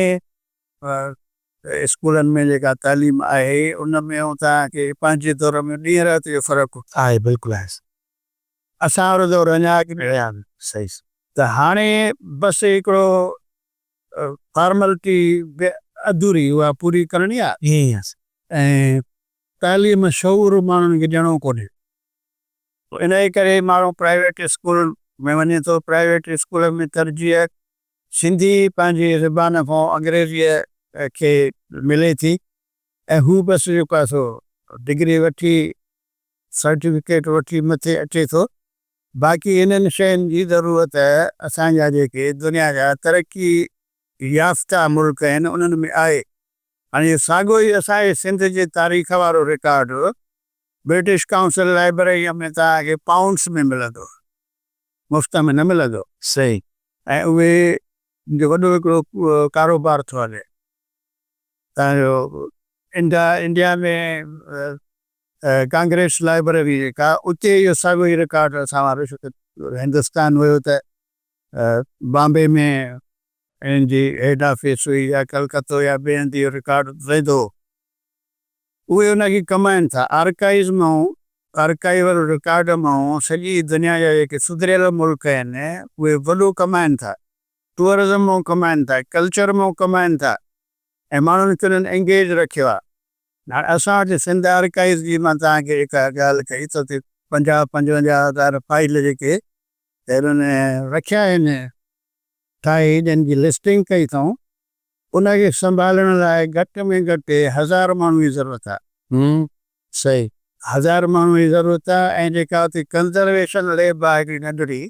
اسڪولن ۾ جيڪا تعليم آهي، ان ۾ ۽ توهان کي پنهنجي دور ۾ ڏينهن رات جو فرق هو.
آهي، بلڪل آهي.
اسان وارو دور اڃا اڳ ۾ رهيا آهن.
صحيح.
ته هاڻي بس هڪڙو فارملٽي به اڌوري اها پوري ڪرڻي آهي.
ائين ئي آهي.
۽ تعليم شعور ماڻهن کي ڏيڻو ڪونهي. انهيء ڪري ماڻهو پرائيويٽ اسڪول ۾ وڃي ٿو. پرائيويٽ اسڪول ۾ ترجيح سنڌي پنهنجي زبان کان انگريزيء کي ملي ٿي ۽ هو بس جيڪو آهي سو ڊگري وٺي سرٽيفڪيٽ وٺي مٿي اچي ٿو. باقي انهن شين جي ضرورت اسان جا جيڪي دنيا جا ترقي يافته ملڪ آهن انهن ۾ آهي. هاڻي اهو ساڳيو ئي اسان جي سنڌ جي تاريخ وارو رڪارڊ برٽش ڪائونسل لائبريريء ۾ توهان کي پائونڊس ۾ ملندو، مفت ۾ نه ملندو.
صحيح.
۽ اهي جو وڏو هڪڙو ڪاروبار ٿو هلي. توهان جو انڊيا ۾ ڪانگريس لائبريري جيڪا اتي اهو ساڳيو ئي رڪارڊ اسان وارو ڇو ته هندستان هيو ته بامبي ۾ انهن جي هيڊ آفيس هئي يا ڪلڪتو يا ٻئي هنڌ اهو رڪارڊ رهندو هو. اهي ان کي ڪمائن ٿا. آرڪائيز مان آرڪائيول رڪارڊ مان سڄي دنيا جا جيڪي سڌريل ملڪ آهن اهي وڏو ڪمائن ٿا. ٽوئرزم مان ڪمائن ٿا، ڪلچر مان ڪمائن ٿا ۽ ماڻهن کي انهن انگيج رکيو آهي. هاڻ اسان وٽ سنڌ آرڪائيوز جي مان توهان کي جيڪا ڳالهه ڪئي ته اتي پنجاهه پنجونجاهه هزار فائيل جيڪي انهن رکيا آهن ٺاهي جن جي لسٽنگ ڪئي اٿئون ان کي سنڀالڻ لاء گهٽ ۾ گهٽ هزار ماڻهو جي ضرورت آهي.
صحيح.
هزار ماڻهو جي ضرورت آهي ۽ جيڪا اتي ڪنزرويشن ليب آهي هڪڙي ننڍڙي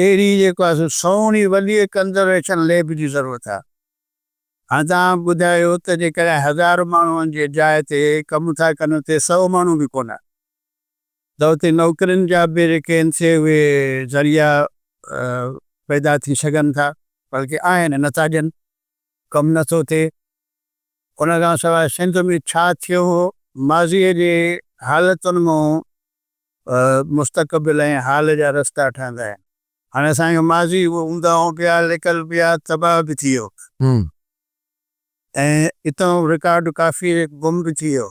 اهڙي جيڪو آهي سو سهڻي وڏي ڪنزرويشن ليب جي ضرورت آهي. هاڻ توهان ٻڌايو ته جيڪڏهن هزار ماڻهن جي جاء تي ڪم ٿا ڪن اتي سئو ماڻهو به ڪونه ته اتي نوڪرين جا به جيڪي آهن سي اهي ذريعا پيدا ٿي سگهن ٿا بلڪه آهن نه ٿا ڏين ڪم نه ٿو ٿئي. ان کان سواء سنڌ ۾ ڇا ٿيو هو ماضيء جي حالتن مان مستقبل ۽ حال جا رستا ٺهندا آهن. هاڻي اسان جو ماضي اهو اونداهون پيا، لڪل پيا، تباهه به ٿي ويو ۽ اتان رڪارڊ ڪافي گم به ٿي ويو.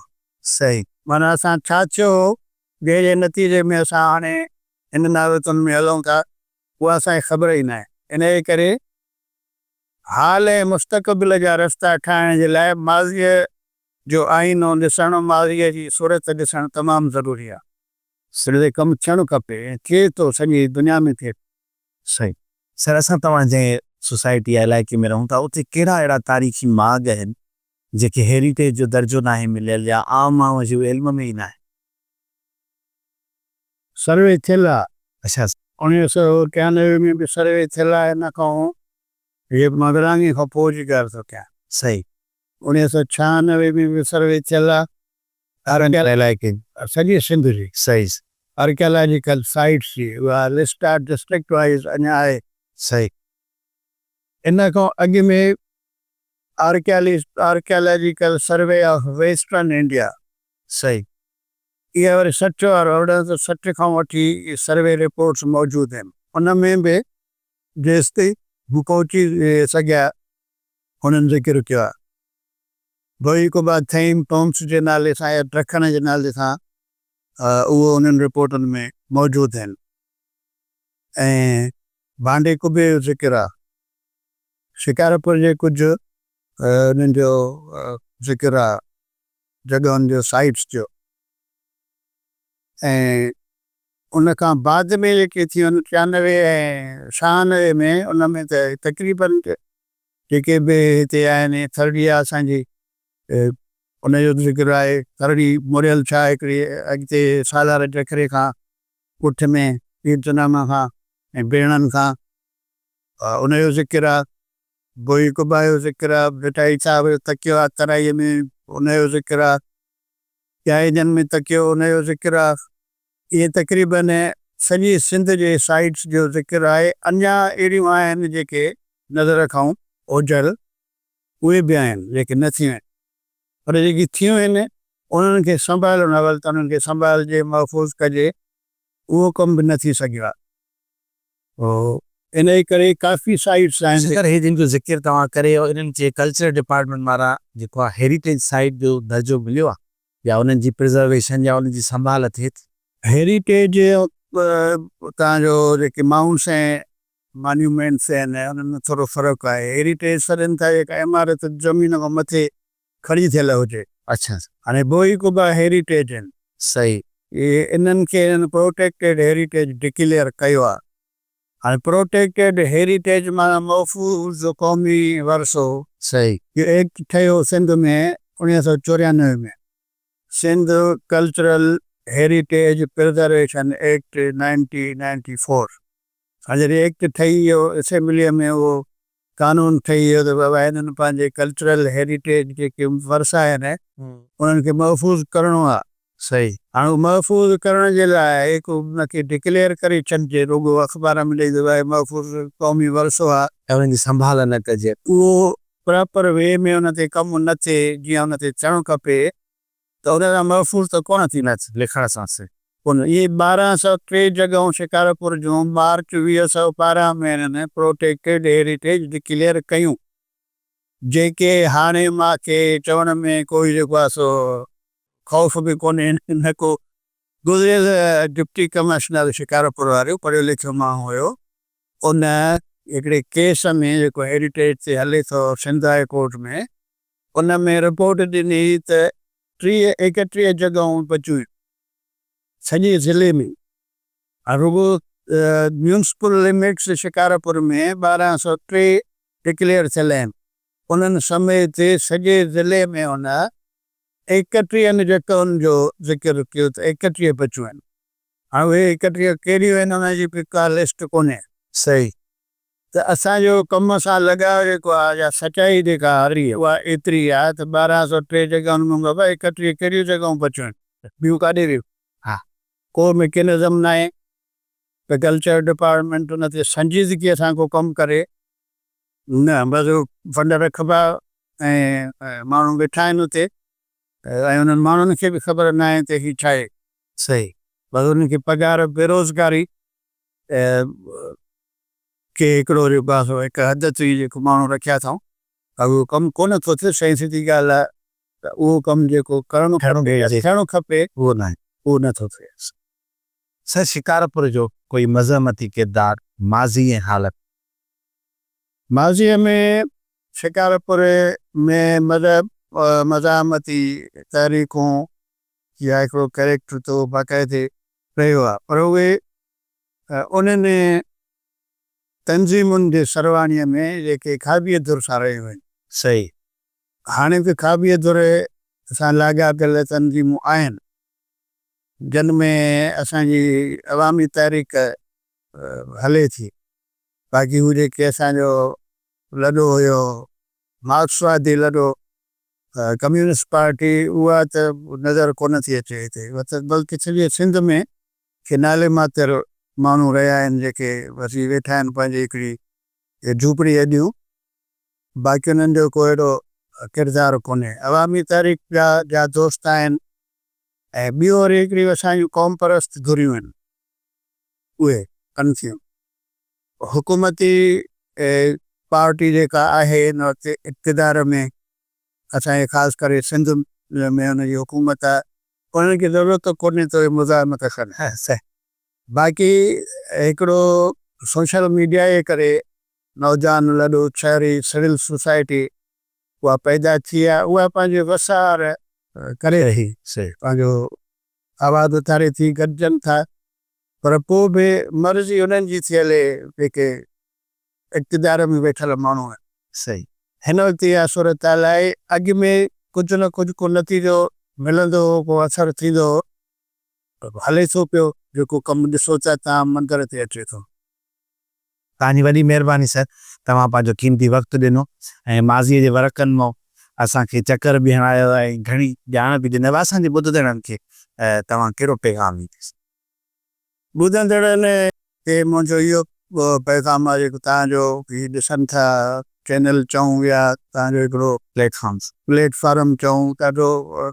صحيح.
معنيٰ اسان ڇا ٿيو هو، جنهن جي نتيجي ۾ اسان هاڻي هن حالتن ۾ هلون ٿا، اها اسان کي خبر ئي ناهي. انهيء ڪري حال ۽ مستقبل جا رستا ٺاهڻ جي لاء ماضيء جو آئينو ڏسڻ، ماضيء جي صورت ڏسڻ تمام ضروري آهي. سر تي ڪم ٿيڻ کپي ۽ ٿئي ٿو سڄي دنيا ۾ ٿئي ٿو.
صحيح سر اسان توهان جنهن سوسائٽي يا علائقي ۾ رهون ٿا اتي ڪهڙا اهڙا تاريخي ماڳ آهن جيڪي هيريٽيج جو درجو ناهي مليل يا عام ماڻهو جي اهي علم ۾ ئي ناهن.
سروي ٿيل آ.
اڇا.
1993 ۾ به سروي ٿيل آ ان کان هي مان ورهاڱي کان پوء جي ڳالهه ٿو ڪيان.
صحيح.
1996 ۾ به سروي ٿيل آ.
علائقي
سڄي سنڌ جي.
صحيح.
آرڪيالاجيڪل سائيٽس جي اها لسٽ آ ڊسٽرڪٽ وائيز اڃا آهي.
صحيح.
ان کان اڳ ۾ archaeological survey of western India.
صحيح.
اها وري 60 وارو 1860 کان وٺي سروي رپورٽس موجود آهن. ان ۾ به جيستائين هو پهچي سگهيا هنن ذڪر ڪيو آهي. ڀوئي قبا ٿيم ٽومس جي نالي سان يا ڊکڻ جي نالي سان اهو انهن رپورٽن ۾ موجود آهن ۽ ڀانڊي قبي جو ذڪر آهي. شڪارپور جي ڪجهه انهن جو ذڪر آهي جڳهن جو سائيٽس جو ۽ ان کان بعد ۾ جيڪي ٿيون آهن 93 ۽ 96 ۾ ان ۾ ته تقريبن جيڪي به هتي آهن ٿرڙي آهي اسان جي ان جو ذڪر آهي ٿرڙي موريل ڇا هڪڙي اڳتي سالار جکري کان ڳوٺ ۾ پير چناما کان ۽ بيڻن کان ان جو ذڪر آهي بوئي قبا جو ذڪر آهي ڀٽائي صاحب جو تڪيو آهي ترائي ۾ ان جو ذڪر آهي ڄائيجن ۾ تڪيو ان جو ذڪر آهي اهي تقريبن سڄي سنڌ جي سائيٽس جو ذڪر آهي. اڃا اهڙيون آهن جيڪي نظر کان اوجهل اهي به آهن جيڪي نه ٿيون آهن پر جيڪي ٿيون آهن انهن کي سنڀالڻ اول ته انهن کي سنڀالجي محفوظ ڪجي اهو ڪم به نه ٿي سگهيو آهي انهي ڪري ڪافي سائيٽس آهن.
سر هي جن جو ذڪر توهان ڪري ويو انهن کي ڪلچرل ڊپارٽمينٽ وارا جيڪو آهي هيريٽيج سائيٽ جو درجو مليو آهي يا انهن جي پرزرويشن يا انهن جي سنڀال ٿئي ٿي.
هيريٽيج اتان جو جيڪي مائونٽس ۽ مانيومينٽس آهن انهن ۾ ٿورو فرق آهي. هيريٽيج سڏين ٿا جيڪا عمارت زمين کان مٿي کڙي ٿيل هجي.
اڇا.
هاڻي بوئي قبا هيريٽيج آهن.
صحيح.
اهي انهن کي انهن پروٽيڪٽيڊ هيريٽيج ڊڪليئر ڪيو آهي. هاڻي پروٽيڪٽيڊ هيريٽيج معنيٰ محفوظ قومي ورثو.
صحيح.
اهو ايڪٽ ٺهيو Sindh ۾ 1994 ۾، Sindh cultural heritage preservation act 1994. هاڻي جڏهن ايڪٽ ٺهي ويو اسيمبليء ۾ اهو قانون ٺهي ويو ته بابا هنن پنهنجي ڪلچرل هيريٽيج جيڪي ورثا آهن انهن کي محفوظ ڪرڻو آهي.
صحيح.
هاڻ اهو محفوظ ڪرڻ جي لاء هڪ ان کي ڊڪليئر ڪري ڇڏجي، رڳو اخبار ۾ ڏئي ته ڀائي محفوظ قومي ورثو آهي.
۽ انهن جي سنڀال نه ڪجي.
اهو پراپر وي ۾ ان تي ڪم نه ٿئي جيئن ان تي ٿيڻ کپي ته ان سان محفوظ ته ڪونه ٿيندو.
نه لکڻ سان سي.
ڪونه. اهي 1203 جڳهون شڪارپور جون مارچ 2012 ۾ هنن پروٽيڪٽيڊ هيريٽيج ڊڪليئر ڪيون. جيڪي هاڻي مان کي چوڻ ۾ ڪوئي جيڪو آهي سو خوف به ڪونهي نه ڪو گذريل ڊپٽي ڪمشنر شڪارپور وارو پڙهيو لکيو ماڻهو هيو ان هڪڙي ڪيس ۾ جيڪو هيريٽيج تي هلي ٿو سنڌ هاء ڪورٽ ۾ ان ۾ رپورٽ ڏني ته 30 31 جڳهون بچيون آهن سڄي ضلعي ۾ ۽ رڳو ميونسپل لمٽس شڪارپور ۾ 1203 ڊڪليئر ٿيل آهن، انهن سميت سڄي ضلعي ۾ هن ايڪٽيهن جڳهن جو ذڪر ڪيو ته 31 بچيون آهن. هاڻ اهي 31 ڪهڙيون آهن ان جي به ڪا لسٽ ڪونهي.
صحيح.
ته اسان جو ڪم سان لڳاء جيڪو آهي يا سچائي جيڪا آهي اها ايتري آهي ته 1203 جڳهن مان بابا 31 ڪهڙيون جڳهون بچيون آهن، ٻيون ڪاڏي ويون؟
ها.
ڪو ميڪنزم ناهي ته ڪلچر ڊپارٽمينٽ ان تي سنجيدگيء سان ڪو ڪم ڪري، نه بس فنڊ رکبا ۽ ماڻهو ويٺا آهن اتي ۽ انهن ماڻهن کي به خبر ناهي ته هي ڇا آهي.
صحيح.
بس انهن کي پگهار بيروزگاري کي هڪڙو جيڪو آهي سو هڪ حد تائين جيڪو ماڻهو رکيا اٿائون پر اهو ڪم ڪونه ٿو ٿئي سائين سڌي ڳالهه آهي ته اهو ڪم جيڪو ڪرڻو کپي يا ٿيڻ کپي
اهو ناهي.
اهو نه ٿو ٿئي.
سر شڪارپور جو ڪوئي مزاحمتي ڪردار ماضي ۽ حال ۾.
ماضيء ۾ شڪارپور ۾ مذهب مزاحمتي تحريڪون يا هڪڙو ڪريڪٽر ته باقاعدي رهيو آهي پر اهي انهن تنظيمن جي سرواڻيء ۾ جيڪي کاٻيء ڌر سان رهيون آهن.
صحيح.
هاڻي به کاٻيء ڌر سان لاڳاپيل تنظيمون آهن، جن ۾ اسان جي عوامي تحريڪ هلي ٿي. باقي هو جيڪي اسان جو لڏو هيو، مارڪسوادي لڏو، ڪميونسٽ پارٽي، اها ته نظر ڪونه ٿي اچي هتي، بلڪه سڄي سنڌ ۾ ڪي نالي ماتر ماڻهو رهيا آهن جيڪي وسي ويٺا آهن پنهنجي هڪڙي جهوپڙي اڏيون باقي انهن جو ڪو اهڙو ڪردار ڪونهي. عوامي تحريڪ جا جا دوست آهن ۽ ٻيون وري هڪڙيون اسان جون قوم پرست ڌريون آهن اهي ڪن ٿيون. حڪومتي پارٽي جيڪا آهي هن وقت اقتدار ۾ اسان جي خاص ڪري سنڌ ۾ ان جي حڪومت آهي انهن کي ضرورت ڪونهي ته اهي مزاحمت ڪن. باقي هڪڙو سوشل ميڊيا جي ڪري نوجوان لڏو شهري سول سوسائٽي اها پيدا ٿي آهي اها پنهنجي وس آهر ڪري رهي پنهنجو آواز اٿاري ٿي گڏجن ٿا پر پوء به مرضي انهن جي ٿي هلي جيڪي اقتدار ۾ ويٺل ماڻهو آهن. هن وقت اها صورتحال آهي اڳ ۾ ڪجهه نه ڪجهه ڪو نتيجو ملندو هو ڪو اثر ٿيندو هو هلي ٿو پيو جيڪو ڪم ڏسو ٿا تان منظر تي اچي ٿو.
توهان جي وڏي مهرباني سر توهان پنهنجو قيمتي وقت ڏنو ۽ ماضي جي ورقن مان اسان کي چڪر به هڻايو ۽ گهڻي ڄاڻ به ڏنو اسان جي ٻڌندڙن کي توهان ڪهڙو پيغام ڏينديس.
ٻڌندڙن کي منهنجو اهو پيغام آهي جيڪو توهان جو هي ڏسن ٿا چينل چئون يا توهان جو هڪڙو پليٽ فارم پليٽ فارم چئون ڏاڍو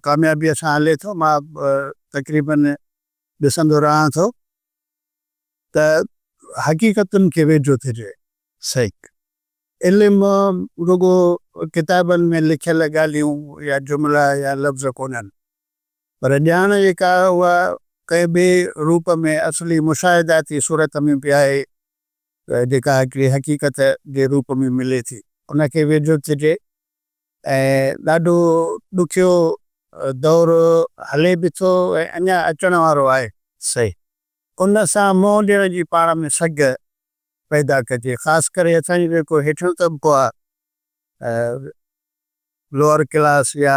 ڪاميابي سان هلي ٿو مان تقريبن ڏسندو رهان ٿو ته حقيقتن کي ويجهو ٿجي.
صحيح.
علم رڳو ڪتابن ۾ لکيل ڳالهيون يا جملا يا لفظ ڪونهن پر ڄاڻ جيڪا اها ڪنهن ٻئي روپ ۾ اصلي مشاهداتي صورت ۾ به آهي جيڪا هڪڙي حقيقت جي روپ ۾ ملي ٿي. ان کي ويجهو ٿجي ۽ ڏاڍو ڏکيو دور هلي به ٿو ۽ اڃا اچڻ وارو آهي.
صحيح.
ان سان منهن ڏيڻ جي پاڻ ۾ سگهه پيدا ڪجي. خاص ڪري اسان جو جيڪو هيٺيون طبقو آهي لوئر ڪلاس يا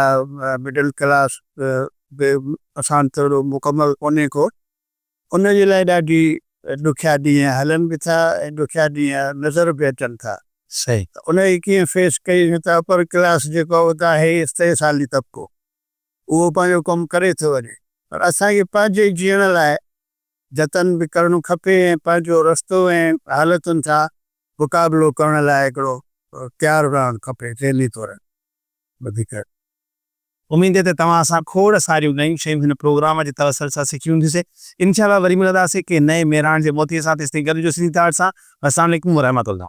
مڊل ڪلاس به اسان وٽ ايڏو مڪمل ڪونهي ڪو ان جي لاء ڏاڍي ڏکيا ڏينهن هلن به ٿا ۽ ڏکيا ڏينهن نظر به اچن ٿا.
صحيح.
ته ان کي ڪيئن فيس ڪجي ته اپر ڪلاس جيڪو آهي اهو ته آهي ئي استحصالي طبقو اهو پنهنجو ڪم ڪري ٿو وڃي پر اسان کي پنهنجي جيئڻ لاء جتن به ڪرڻو کپي ۽ پنهنجو رستو ۽ حالتن سان مقابلو ڪرڻ لاء هڪڙو تيار رهڻ کپي ذهني طور وڌيڪ.
اميد ته توهان اسان کوڙ ساريون نيون شيون هن پروگرام جي توسل سان سکيون هونديون سي. انشاء الله وري ملنداسين ڪنهن نئين مهراڻ جي موتيء سان تيستائين گڏ هجو سنڌي تاڙ سان. والسلام عليڪم ورحمة الله.